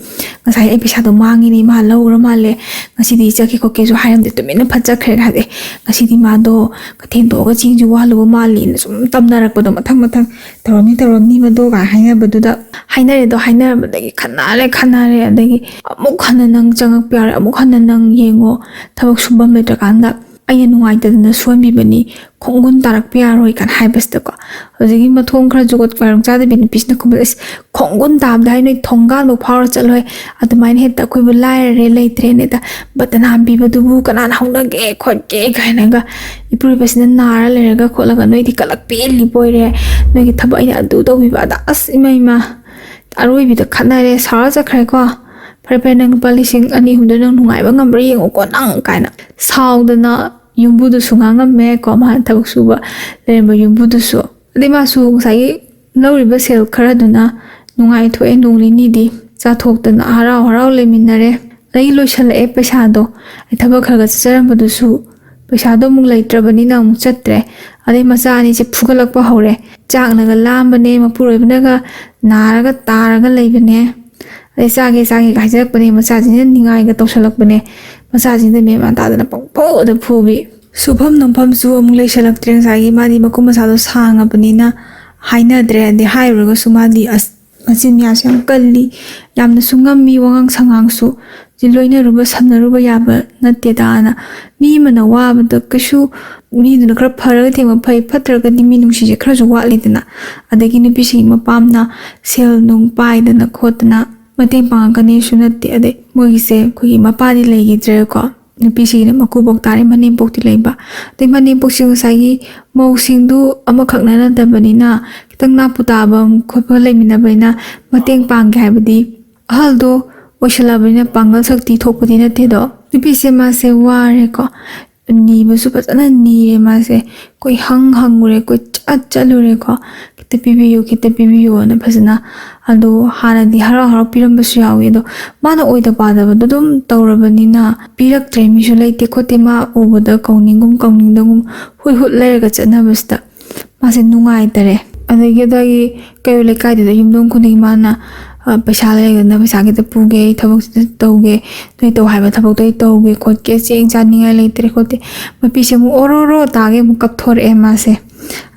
ꯉꯁꯥꯏ ꯑꯩ ꯄꯩꯁꯥꯗꯣ ꯃꯥꯡꯉꯤꯅꯦ, ꯃꯥ ꯂꯧꯔ ꯃꯥꯜꯂꯦ, ꯉꯁꯤꯗꯤ ꯆꯠꯀꯦ ꯈꯣꯠꯀꯦꯁꯨ ꯍꯥꯏꯔꯝꯗꯦ, ꯇꯨꯃꯤꯟꯅ ꯐꯠ ꯆꯠꯈ꯭ꯔꯦ ꯍꯥꯏꯗꯤ, ꯉꯁꯤꯗꯤ ꯃꯥꯗꯣ ꯀꯩꯊꯦꯜ ꯊꯣꯛꯑꯒ ꯆꯦꯡꯁꯨ ꯋꯥꯜꯂꯨꯕ ꯃꯥꯜꯂꯤꯅ ꯁꯨꯝ ꯇꯝꯅꯔꯛꯄꯗꯣ, ꯃꯊꯪ ꯃꯊꯪ ꯇꯧꯔꯝꯅꯤ ꯇꯧꯔꯝꯅꯤ ꯃꯗꯣ ꯀꯥꯏꯅ ꯍꯥꯏꯅꯕꯗꯨꯗ, ꯍꯥꯏꯅꯔꯦꯗꯣ, ꯍꯥꯏꯅꯔꯝꯕꯗꯒꯤ ꯈꯟꯅꯔꯦ, ꯈꯟꯅꯔꯦ꯫ ꯑꯗꯒꯤ ꯑꯃꯨꯛ ꯍꯟꯅ ꯅꯪ ꯆꯪꯉꯛꯄ ꯌꯥꯔꯣꯏ, ꯑꯃꯨꯛ ꯍꯟꯅ ꯅꯪ ꯌꯦꯡꯉꯣ, ꯊꯕꯛ ꯁꯨꯐꯝ ꯂꯩꯇ꯭ꯔꯀꯥꯟꯗ ꯑꯩꯅ ꯅꯨꯡꯉꯥꯏꯇꯗꯅ ꯁꯣꯟꯕꯤꯕꯅꯤ, ꯈꯣꯡꯒꯨꯟ ꯇꯥꯔꯛꯄ ꯌꯥꯔꯣꯏ ꯀꯥꯏꯅ ꯍꯥꯏꯕꯁꯤꯗꯀꯣ, ꯍꯧꯖꯤꯛꯀꯤ ꯃꯊꯣꯡ ꯈꯔ ꯖꯨꯒꯣꯠ ꯃꯥꯏꯔꯣꯡ ꯆꯥꯗꯕꯤ ꯅꯨꯄꯤꯁꯤꯅ ꯈꯨꯝꯕꯗ, "ꯑꯁ, ꯈꯣꯡꯒꯨꯟ ꯇꯥꯕꯗ ꯍꯥꯏ ꯅꯣꯏ ꯊꯣꯡꯒꯥꯟꯕꯨ ꯐꯥꯎꯔ ꯆꯠꯂꯣꯏ, ꯑꯗꯨꯃꯥꯏꯅ ꯍꯦꯛꯇ ꯑꯩꯈꯣꯏꯕꯨ ꯂꯥꯏꯔꯔꯦ ꯂꯩꯇ꯭ꯔꯦꯅꯦꯗ, ꯕꯗꯅꯥꯝ ꯄꯤꯕꯗꯨꯕꯨ ꯀꯅꯥꯅ ꯍꯧꯅꯒꯦ ꯈꯣꯠꯀꯦ" ꯀꯥꯏꯅꯒ, ꯏꯄꯨꯔꯣꯏꯕꯁꯤꯅ ꯅꯥꯔ ꯂꯩꯔꯒ ꯈꯣꯠꯂꯒ ꯅꯣꯏꯗꯤ ꯀꯂꯛ ꯄꯦꯜꯂꯤꯕ ꯑꯣꯏꯔꯦ, ꯅꯣꯏꯒꯤ ꯊꯕꯛ ꯑꯩꯅ ꯑꯗꯨ ꯇꯧꯕꯤꯕ ꯑꯗ, ꯑꯁ, ꯏꯃꯥ ꯏꯃꯥ, ꯑꯔꯣꯏꯕꯤꯗ ꯈꯠꯅꯔꯦ, ꯁꯥꯎꯔ ꯆꯠꯈ꯭ꯔꯦꯀꯣ꯫ "ꯐꯔꯦ ꯐꯔꯦ, ꯅꯪ ꯂꯨꯄꯥ ꯂꯤꯁꯤꯡ ꯑꯅꯤ ꯑꯍꯨꯝꯗꯣ ꯅꯪ ꯅꯨꯡꯉꯥꯏꯕ ꯉꯝꯕ꯭ꯔꯥ ꯌꯦꯡꯉꯨꯀꯣ ꯅꯪ" ꯀꯥꯏꯅ ꯁꯥꯎꯗꯅ ꯌꯨꯝꯕꯨꯗꯨꯁꯨ ꯉꯥꯡꯉꯝꯃꯦꯀꯣ, ꯃꯥꯅ ꯊꯕꯛ ꯁꯨꯕ ꯂꯩꯔꯝꯕ ꯌꯨꯝꯕꯨꯗꯨꯁꯨ꯫ ꯑꯗꯩ ꯃꯥꯁꯨ ꯉꯁꯥꯏꯒꯤ ꯂꯧꯔꯤꯕ ꯁꯦꯜ ꯈꯔꯗꯨꯅ ꯅꯨꯡꯉꯥꯏꯊꯣꯛꯑꯦ, ꯅꯣꯡ ꯅꯤꯅꯤꯗꯤ ꯆꯥꯊꯣꯛꯇꯅ ꯍꯔꯥꯎ ꯍꯔꯥꯎ ꯂꯩꯃꯤꯟꯅꯔꯦ꯫ ꯑꯗꯒꯤ ꯂꯣꯏꯁꯜꯂꯛꯑꯦ ꯄꯩꯁꯥꯗꯣ, ꯑꯩ ꯊꯕꯛ ꯈꯔ ꯈꯔ ꯆꯠꯆꯔꯝꯕꯗꯨꯁꯨ ꯄꯩꯁꯥꯗꯣ ꯑꯃꯨꯛ ꯂꯩꯇ꯭ꯔꯕꯅꯤꯅ ꯑꯃꯨꯛ ꯆꯠꯇ꯭ꯔꯦ꯫ ꯑꯗꯩ ꯃꯆꯥ ꯑꯅꯤꯁꯦ ꯐꯨꯒꯠꯂꯛꯄ ꯍꯧꯔꯦ, ꯆꯥꯛꯅꯒ ꯂꯥꯝꯕꯅꯦ, ꯃꯄꯨꯔꯣꯏꯕꯅꯒ ꯅꯥꯔꯒ ꯇꯥꯔꯒ ꯂꯩꯕꯅꯦ꯫ ꯑꯗꯩ "ꯆꯥꯒꯦ, ꯆꯥꯒꯦꯒ" ꯍꯥꯏꯖꯔꯛꯄꯅꯦ, ꯃꯆꯥꯁꯤꯡꯁꯤꯅ ꯅꯤꯡꯉꯥꯏꯒ ꯇꯧꯁꯜꯂꯛꯄꯅꯦ, ꯃꯆꯥꯁꯤꯡꯁꯤꯅ ꯃꯦꯟ ꯃꯥꯟ ꯇꯥꯗꯅ ꯄꯪꯐꯨꯗ ꯐꯨꯕꯤ꯫ ꯁꯨꯐꯝ ꯅꯣꯝꯐꯝꯁꯨ ꯑꯃꯨꯛ ꯂꯩꯁꯜꯂꯛꯇ꯭ꯔꯦ, ꯉꯁꯥꯏꯒꯤ ꯃꯥꯗꯤ ꯃꯈꯨꯠ ꯃꯁꯥꯗꯣ ꯁꯥꯡꯉꯕꯅꯤꯅ ꯍꯥꯏꯅꯗ꯭ꯔꯦ꯫ ꯑꯗꯩ ꯍꯥꯏꯔꯨꯔꯒꯁꯨ ꯃꯥꯗꯤ ꯑꯁ ꯃꯆꯤꯟ ꯃꯌꯥꯁꯦ ꯌꯥꯝ ꯀꯜꯂꯤ, ꯌꯥꯝꯅꯁꯨ ꯉꯝꯃꯤ, ꯋꯥꯉꯥꯡ ꯁꯉꯥꯡꯁꯨ ꯁꯤ ꯂꯣꯏꯅꯔꯨꯕ ꯁꯝꯅꯔꯨꯕ ꯌꯥꯕ ꯅꯠꯇꯦꯗꯥꯅ꯫ ꯃꯤ ꯑꯃꯅ ꯋꯥꯕꯗ ꯀꯩꯁꯨ, ꯃꯤꯗꯨꯅ ꯈꯔ ꯐꯔꯒ ꯊꯦꯡꯕ ꯐꯩ, ꯐꯠꯇ꯭ꯔꯒꯗꯤ ꯃꯤ ꯅꯨꯡꯁꯤꯁꯦ ꯈꯔꯁꯨ ꯋꯥꯠꯂꯤꯗꯅ꯫ ꯑꯗꯒꯤ ꯅꯨꯄꯤꯁꯤꯡꯒꯤ ꯃꯄꯥꯝꯅ ꯁꯦꯜ ꯅꯨꯡ ꯄꯥꯏꯗꯅ ꯈꯣꯠꯇꯅ ꯃꯇꯦꯡ ꯄꯥꯡꯉꯛꯀꯅꯤꯁꯨ ꯅꯠꯇꯦ꯫ ꯑꯗꯩ ꯃꯣꯏꯒꯤꯁꯦ ꯑꯩꯈꯣꯏꯒꯤ ꯃꯄꯥꯗꯤ ꯂꯩꯈꯤꯗ꯭ꯔꯦꯀꯣ, ꯅꯨꯄꯤꯁꯤꯒꯤꯅ ꯃꯀꯨꯕꯣꯛ ꯇꯥꯔꯦ, ꯃꯅꯦꯝꯄꯣꯛꯇꯤ ꯂꯩꯕ꯫ ꯑꯗꯩ ꯃꯅꯦꯝꯄꯣꯛꯁꯤ ꯉꯁꯥꯏꯒꯤ ꯃꯧꯁꯤꯡꯗꯨ ꯑꯃꯈꯛꯅ ꯅꯠꯇꯕꯅꯤꯅ ꯈꯤꯇꯪ ꯅꯥꯄꯨ ꯇꯥꯕ ꯈꯣꯠꯄ ꯂꯩꯃꯤꯟꯅꯕꯅꯤꯅ ꯃꯇꯦꯡ ꯄꯥꯡꯒꯦ ꯍꯥꯏꯕꯗꯤ ꯑꯍꯜꯗꯣ ꯑꯣꯏꯁꯜꯂꯕꯅꯤꯅ ꯄꯥꯡꯒꯜ ꯁꯛꯇꯤ ꯊꯣꯛꯄꯗꯤ ꯅꯠꯇꯦꯗꯣ꯫ ꯅꯨꯄꯤꯁꯦ ꯃꯥꯁꯦ ꯋꯥꯔꯦꯀꯣ, ꯅꯤꯕꯁꯨ ꯐꯖꯅ ꯅꯤꯔꯦ ꯃꯥꯁꯦ, ꯀꯣꯏ ꯍꯪ ꯍꯪꯉꯨꯔꯦ, ꯀꯣꯏ ꯆꯠ ꯆꯠꯂꯨꯔꯦꯀꯣ꯫ "ꯈꯤꯇ ꯄꯤꯕꯤꯌꯨ, ꯈꯤꯇ ꯄꯤꯕꯤꯌꯨꯅ" ꯐꯖꯅ꯫ ꯑꯗꯣ ꯍꯥꯟꯅꯗꯤ ꯍꯔꯥꯎ ꯍꯔꯥꯎ ꯄꯤꯔꯝꯕꯁꯨ ꯌꯥꯎꯋꯤ, ꯑꯗꯣ ꯃꯥꯅ ꯑꯣꯏꯗ ꯄꯥꯗꯕꯗꯣ ꯑꯗꯨꯝ ꯇꯧꯔꯕꯅꯤꯅ ꯄꯤꯔꯛꯇ꯭ꯔꯦ, ꯃꯤꯁꯨ ꯂꯩꯇꯦ ꯈꯣꯠꯇꯦ, ꯃꯥ ꯎꯕꯗ ꯀꯧꯅꯤꯡꯒꯨꯝ ꯀꯧꯅꯤꯡꯗꯒꯨꯝ ꯍꯨꯠ ꯍꯨꯠ ꯂꯩꯔꯒ ꯆꯠꯅꯕꯁꯤꯗ ꯃꯥꯁꯦ ꯅꯨꯡꯉꯥꯏꯇꯔꯦ꯫ ꯑꯗꯒꯤ ꯑꯗꯨꯒꯤ ꯀꯩꯔꯣꯜ ꯂꯩꯀꯥꯏꯗꯨꯗ ꯌꯨꯝꯊꯣꯡ ꯈꯨꯗꯤꯡꯒꯤ ꯃꯥꯅ, ꯑ, "ꯄꯩꯁꯥ ꯂꯩꯔꯒꯅ ꯄꯩꯁꯥ ꯈꯤꯇ ꯄꯨꯒꯦ, ꯑꯩ ꯊꯕꯛ ꯈꯤꯇ ꯇꯧꯒꯦ, ꯅꯣꯏ ꯇꯧ ꯍꯥꯏꯕ ꯊꯕꯛꯇꯣ ꯑꯩ ꯇꯧꯒꯦ ꯈꯣꯠꯀꯦ, ꯆꯦꯡ ꯆꯥꯅꯤꯡꯉꯥꯏ ꯂꯩꯇ꯭ꯔꯦ ꯈꯣꯠꯇꯦ"꯫ ꯃꯄꯤꯁꯦ ꯑꯃꯨꯛ ꯑꯣꯔꯣ ꯑꯣꯔꯣ ꯇꯥꯒꯦ ꯑꯃꯨꯛ ꯀꯞꯊꯣꯔꯛꯑꯦ ꯃꯥꯁꯦ꯫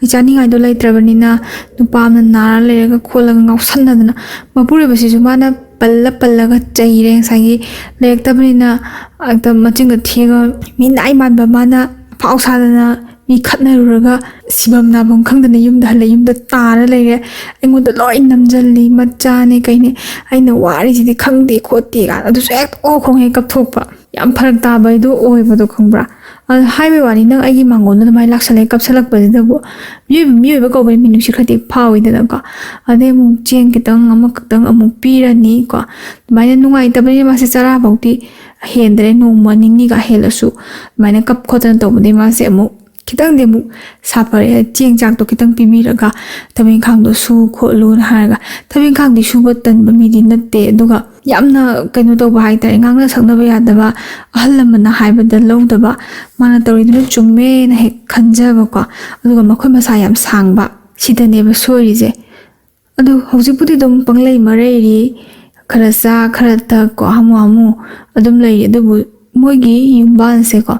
ꯑꯩ ꯆꯥꯅꯤꯡꯉꯥꯏꯗꯣ ꯂꯩꯇ꯭ꯔꯕꯅꯤꯅ ꯅꯨꯄꯥ ꯑꯃꯅ ꯅꯥꯔ ꯂꯩꯔꯒ ꯈꯣꯠꯂꯒ ꯉꯥꯎꯁꯟꯅꯗꯅ, ꯃꯄꯨꯔꯣꯏꯕꯁꯤꯁꯨ ꯃꯥꯅ ꯄꯜꯂ ꯄꯜꯂꯒ ꯆꯩꯔꯦ꯫ ꯉꯁꯥꯏꯒꯤ ꯂꯩꯔꯛꯇꯕꯅꯤꯅ ꯍꯦꯛꯇ ꯃꯆꯤꯟꯒ ꯊꯤꯔꯒ ꯃꯤ ꯅꯥꯏ ꯃꯥꯟꯕ ꯃꯥꯅ ꯑꯐꯥꯎ ꯁꯥꯗꯅ ꯃꯤ ꯈꯠꯅꯔꯨꯔꯒ ꯁꯤꯐꯝ ꯅꯥꯐꯝ ꯈꯪꯗꯅ ꯌꯨꯝꯗ ꯍꯜꯂꯦ꯫ ꯌꯨꯝꯗ ꯇꯥꯔ ꯂꯩꯔꯦ꯫ ꯑꯩꯉꯣꯟꯗ ꯂꯣꯏ ꯅꯝꯁꯤꯜꯂꯤ, ꯃꯆꯥꯅꯦ ꯀꯩꯅꯦ, ꯑꯩꯅ ꯋꯥꯔꯤꯁꯤꯗꯤ ꯈꯪꯗꯦ ꯈꯣꯠꯇꯦ ꯀꯥꯏꯅ ꯑꯗꯨꯁꯨ ꯍꯦꯛ ꯑꯣ ꯈꯣꯡ ꯍꯦꯛ ꯀꯞꯊꯣꯛꯄ꯫ ꯌꯥꯝ ꯐꯔꯛ ꯇꯥꯕ ꯍꯥꯏꯗꯣ ꯑꯣꯏꯕꯗꯣ ꯈꯪꯕ꯭ꯔꯥ? ꯑꯗꯣ ꯍꯥꯏꯕꯩ ꯋꯥꯅꯤ, ꯅꯪ ꯑꯩꯒꯤ ꯃꯥꯡꯒꯣꯟꯗ ꯑꯗꯨꯃꯥꯏꯅ ꯂꯥꯛꯁꯜꯂꯦ ꯀꯞꯁꯜꯂꯛꯄꯁꯤꯗꯕꯨ ꯃꯤꯑꯣꯏꯕ ꯃꯤꯑꯣꯏꯕ ꯀꯧꯕꯅꯤ, ꯃꯤꯅꯨꯡꯁꯤ ꯈꯔꯗꯤ ꯐꯥꯎꯋꯤꯗꯅꯀꯣ꯫ ꯑꯗꯩ ꯑꯃꯨꯛ ꯆꯦꯡ ꯈꯤꯇꯪ ꯑꯃꯈꯛꯇꯪ ꯑꯃꯨꯛ ꯄꯤꯔꯅꯤꯀꯣ꯫ ꯑꯗꯨꯃꯥꯏꯅ ꯅꯨꯡꯉꯥꯏꯇꯕꯅꯤꯅ ꯃꯥꯁꯦ ꯆꯔꯥꯐꯧꯗꯤ ꯍꯦꯟꯗ꯭ꯔꯦ, ꯅꯣꯡꯃ ꯅꯤꯅꯤꯒ ꯍꯦꯜꯂꯁꯨ ꯑꯗꯨꯃꯥꯏꯅ ꯀꯞ ꯈꯣꯠꯇꯅ ꯇꯧꯕꯗꯩ ꯃꯥꯁꯦ ꯑꯃꯨꯛ ꯈꯤꯇꯪꯗꯤ ꯑꯃꯨꯛ ꯁꯥꯐꯔꯦ꯫ ꯆꯦꯡ ꯆꯥꯛꯇꯣ ꯈꯤꯇꯪ ꯄꯤꯕꯤꯔꯒ ꯊꯕꯛ ꯏꯪꯈꯥꯡꯗꯣ ꯁꯨ ꯈꯣꯠꯂꯨꯅ ꯍꯥꯏꯔꯒ, ꯊꯕꯛ ꯏꯪꯈꯥꯡꯗꯤ ꯁꯨꯕ ꯇꯟꯕ ꯃꯤꯗꯤ ꯅꯠꯇꯦ, ꯑꯗꯨꯒ ꯌꯥꯝꯅ ꯀꯩꯅꯣ ꯇꯧꯕ ꯍꯥꯏꯇꯥꯔꯦ, ꯉꯥꯡꯅ ꯁꯛꯅꯕ ꯌꯥꯗꯕ, ꯑꯍꯜ ꯂꯃꯟꯅ ꯍꯥꯏꯕꯗ ꯂꯧꯗꯕ, ꯃꯥꯅ ꯇꯧꯔꯤꯗꯨꯅ ꯆꯨꯝꯃꯦꯅ ꯍꯦꯛ ꯈꯟꯖꯕꯀꯣ꯫ ꯑꯗꯨꯒ ꯃꯈꯨꯠ ꯃꯁꯥ ꯌꯥꯝ ꯁꯥꯡꯕ, ꯁꯤꯗꯅꯦꯕ ꯁꯣꯏꯔꯤꯁꯦ꯫ ꯑꯗꯨ ꯍꯧꯖꯤꯛꯄꯨꯗꯤ ꯑꯗꯨꯝ ꯄꯪꯂꯩ ꯃꯔꯩꯔꯤ, ꯈꯔ ꯆꯥ ꯈꯔ ꯊꯛ ꯀꯣ, ꯍꯥꯃꯨ ꯍꯥꯃꯨ ꯑꯗꯨꯝ ꯂꯩꯔꯤ꯫ ꯑꯗꯨꯕꯨ ꯃꯣꯏꯒꯤ ꯌꯨꯝꯕꯥꯟꯁꯦꯀꯣ,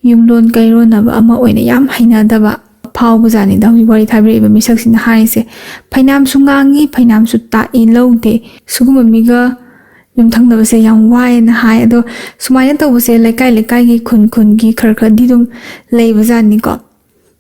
ꯌꯨꯝꯂꯣꯟ ꯀꯩꯔꯣꯟꯅꯕ ꯑꯃ ꯑꯣꯏꯅ ꯌꯥꯝ ꯍꯩꯅꯗꯕ ꯐꯥꯎꯕꯖꯥꯠꯅꯤꯗ ꯍꯧꯖꯤꯛ ꯋꯥꯔꯤ ꯊꯥꯕꯤꯔꯛꯏꯕ ꯃꯤꯁꯛꯁꯤꯅ ꯍꯥꯏꯔꯤꯁꯦ꯫ ꯐꯩꯅꯥꯝꯁꯨ ꯉꯥꯡꯉꯤ, ꯐꯩꯅꯥꯝꯁꯨ ꯇꯥꯛꯏ, ꯂꯧꯗꯦ꯫ ꯁꯤꯒꯨꯝꯕ ꯃꯤꯒ ꯌꯨꯝꯊꯪꯅꯕꯁꯦ ꯌꯥꯝ ꯋꯥꯏꯑꯦꯅ ꯍꯥꯏ꯫ ꯑꯗꯣ ꯁꯨꯃꯥꯏꯅ ꯇꯧꯕꯁꯦ ꯂꯩꯀꯥꯏ ꯂꯩꯀꯥꯏꯒꯤ, ꯈꯨꯟ ꯈꯨꯟꯒꯤ ꯈꯔ ꯈꯔꯗꯤ ꯑꯗꯨꯝ ꯂꯩꯕꯖꯥꯠꯅꯤꯀꯣ꯫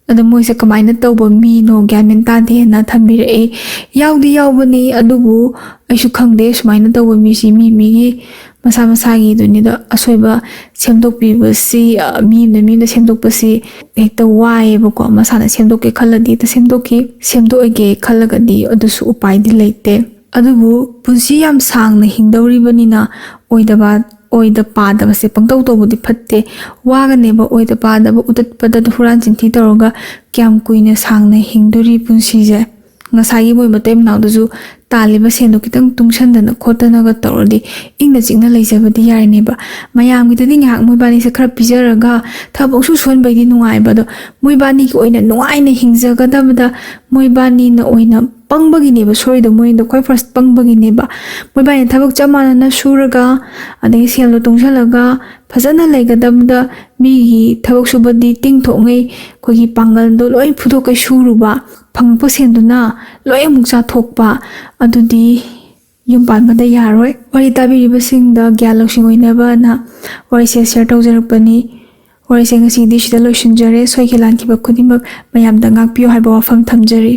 ꯑꯗꯣ ꯃꯣꯏꯁꯦ ꯀꯃꯥꯏꯅ ꯇꯧꯕ ꯃꯤꯅꯣ ꯒ꯭ꯌꯥꯟ ꯃꯦꯟ ꯇꯥꯗꯦꯅ ꯊꯝꯕꯤꯔꯛꯑꯦ꯫ ꯌꯥꯎꯗꯤ ꯌꯥꯎꯕꯅꯤ, ꯑꯗꯨꯕꯨ ꯑꯩꯁꯨ ꯈꯪꯗꯦ ꯁꯨꯃꯥꯏꯅ ꯇꯧꯕ ꯃꯤꯁꯤ꯫ ꯃꯤ ꯃꯤꯒꯤ ꯃꯁꯥ ꯃꯁꯥꯒꯤꯗꯨꯅꯤꯗ꯫ ꯑꯁꯣꯏꯕ ꯁꯦꯝꯗꯣꯛꯄꯤꯕꯁꯤ, ꯑ, ꯃꯤ ꯑꯃꯅ ꯃꯤ ꯑꯃꯗ ꯁꯦꯝꯗꯣꯛꯄꯁꯤ ꯍꯦꯛꯇ ꯋꯥꯏꯑꯦꯕꯀꯣ꯫ ꯃꯁꯥꯅ ꯁꯦꯝꯗꯣꯛꯀꯦ ꯈꯜꯂꯗꯤ ꯍꯦꯛꯇ ꯁꯦꯝꯗꯣꯛꯈꯤ, ꯁꯦꯝꯗꯣꯛꯑꯒꯦ ꯈꯜꯂꯒꯗꯤ ꯑꯗꯨꯁꯨ ꯎꯄꯥꯏꯗꯤ ꯂꯩꯇꯦ꯫ ꯑꯗꯨꯕꯨ ꯄꯨꯟꯁꯤ ꯌꯥꯝ ꯁꯥꯡꯅ ꯍꯤꯡꯗꯧꯔꯤꯕꯅꯤꯅ ꯑꯣꯏꯗꯕ, ꯑꯣꯏꯗ ꯄꯥꯗꯕꯁꯦ ꯄꯪꯇꯧ ꯇꯧꯕꯗꯤ ꯐꯠꯇꯦ꯫ ꯋꯥꯒꯅꯦꯕ, ꯑꯣꯏꯗ ꯄꯥꯗꯕ, ꯎꯗꯠ ꯄꯗꯠ, ꯍꯨꯔꯥꯟ ꯆꯤꯟꯊꯤ ꯇꯧꯔꯒ ꯀꯌꯥꯝ ꯀꯨꯏꯅ ꯁꯥꯡꯅ ꯍꯤꯡꯗꯣꯔꯤ ꯄꯨꯟꯁꯤꯁꯦ? ꯉꯁꯥꯏꯒꯤ ꯃꯣꯏ ꯃꯇꯩ ꯃꯅꯥꯎꯗꯨꯁꯨ ꯇꯥꯜꯂꯤꯕ ꯁꯦꯟꯗꯣ ꯈꯤꯇꯪ ꯇꯨꯡꯁꯟꯗꯅ ꯈꯣꯠꯇꯅꯒ ꯇꯧꯔꯗꯤ ꯏꯪꯅ ꯆꯤꯛꯅ ꯂꯩꯖꯕꯗꯤ ꯌꯥꯔꯤꯅꯦꯕ꯫ ꯃꯌꯥꯝꯒꯤꯗꯗꯤ ꯉꯥꯏꯍꯥꯛ ꯃꯣꯏꯕꯥꯅꯤꯁꯦ ꯈꯔ ꯄꯤꯖꯔꯒ ꯊꯕꯛ ꯁꯨ ꯁꯨꯍꯟꯕꯩꯗꯤ ꯅꯨꯡꯉꯥꯏꯕ, ꯑꯗꯣ ꯃꯣꯏꯕꯥꯅꯤꯒꯤ ꯑꯣꯏꯅ ꯅꯨꯡꯉꯥꯏꯅ ꯍꯤꯡꯖꯒꯗꯕꯗ ꯃꯣꯏꯕꯥꯅꯤꯅ ꯑꯣꯏꯅ ꯄꯪꯕꯒꯤꯅꯦꯕ ꯁꯣꯏꯗꯣ꯫ ꯃꯣꯏꯗꯣ ꯈ꯭ꯋꯥꯏ ꯐꯥꯔꯁ ꯄꯪꯕꯒꯤꯅꯦꯕ꯫ ꯃꯣꯏꯕꯥꯅꯤ ꯊꯕꯛ ꯆꯞ ꯃꯥꯟꯅꯅ ꯁꯨꯔꯒ, ꯑꯗꯒꯤ ꯁꯦꯜꯗꯣ ꯇꯨꯡꯁꯜꯂꯒ ꯐꯖꯅ ꯂꯩꯒꯗꯕꯗ ꯃꯤꯒꯤ ꯊꯕꯛ ꯁꯨꯕꯗꯤ ꯇꯤꯡꯊꯣꯛꯉꯩ ꯑꯩꯈꯣꯏꯒꯤ ꯄꯥꯡꯒꯜꯗꯣ ꯂꯣꯏ ꯐꯨꯗꯣꯛꯀꯩ ꯁꯨꯔꯨꯕ, ꯐꯪꯉꯛꯄ ꯁꯦꯟꯗꯨꯅ ꯂꯣꯏ ꯑꯃꯨꯛ ꯆꯥꯊꯣꯛꯄ, ꯑꯗꯨꯗꯤ ꯌꯨꯝ ꯄꯥꯟꯕꯗ ꯌꯥꯔꯣꯏ꯫ ꯋꯥꯔꯤ ꯇꯥꯕꯤꯔꯤꯕꯁꯤꯡꯗ ꯒ꯭ꯌꯥꯟ ꯂꯧꯁꯤꯡ ꯑꯣꯏꯅꯕꯅ ꯋꯥꯔꯤꯁꯦ ꯁꯤꯌꯔ ꯇꯧꯖꯔꯛꯄꯅꯤ꯫ ꯋꯥꯔꯤꯁꯦ ꯉꯁꯤꯗꯤ ꯁꯤꯗ ꯂꯣꯏꯁꯤꯟꯖꯔꯦ꯫ ꯁꯣꯏꯈꯤ ꯂꯥꯟꯈꯤꯕ ꯈꯨꯗꯤꯡꯃꯛ ꯃꯌꯥꯝꯗ ꯉꯥꯛꯄꯤꯌꯨ ꯍꯥꯏꯕ ꯋꯥꯐꯝ ꯊꯝꯖꯔꯤ꯫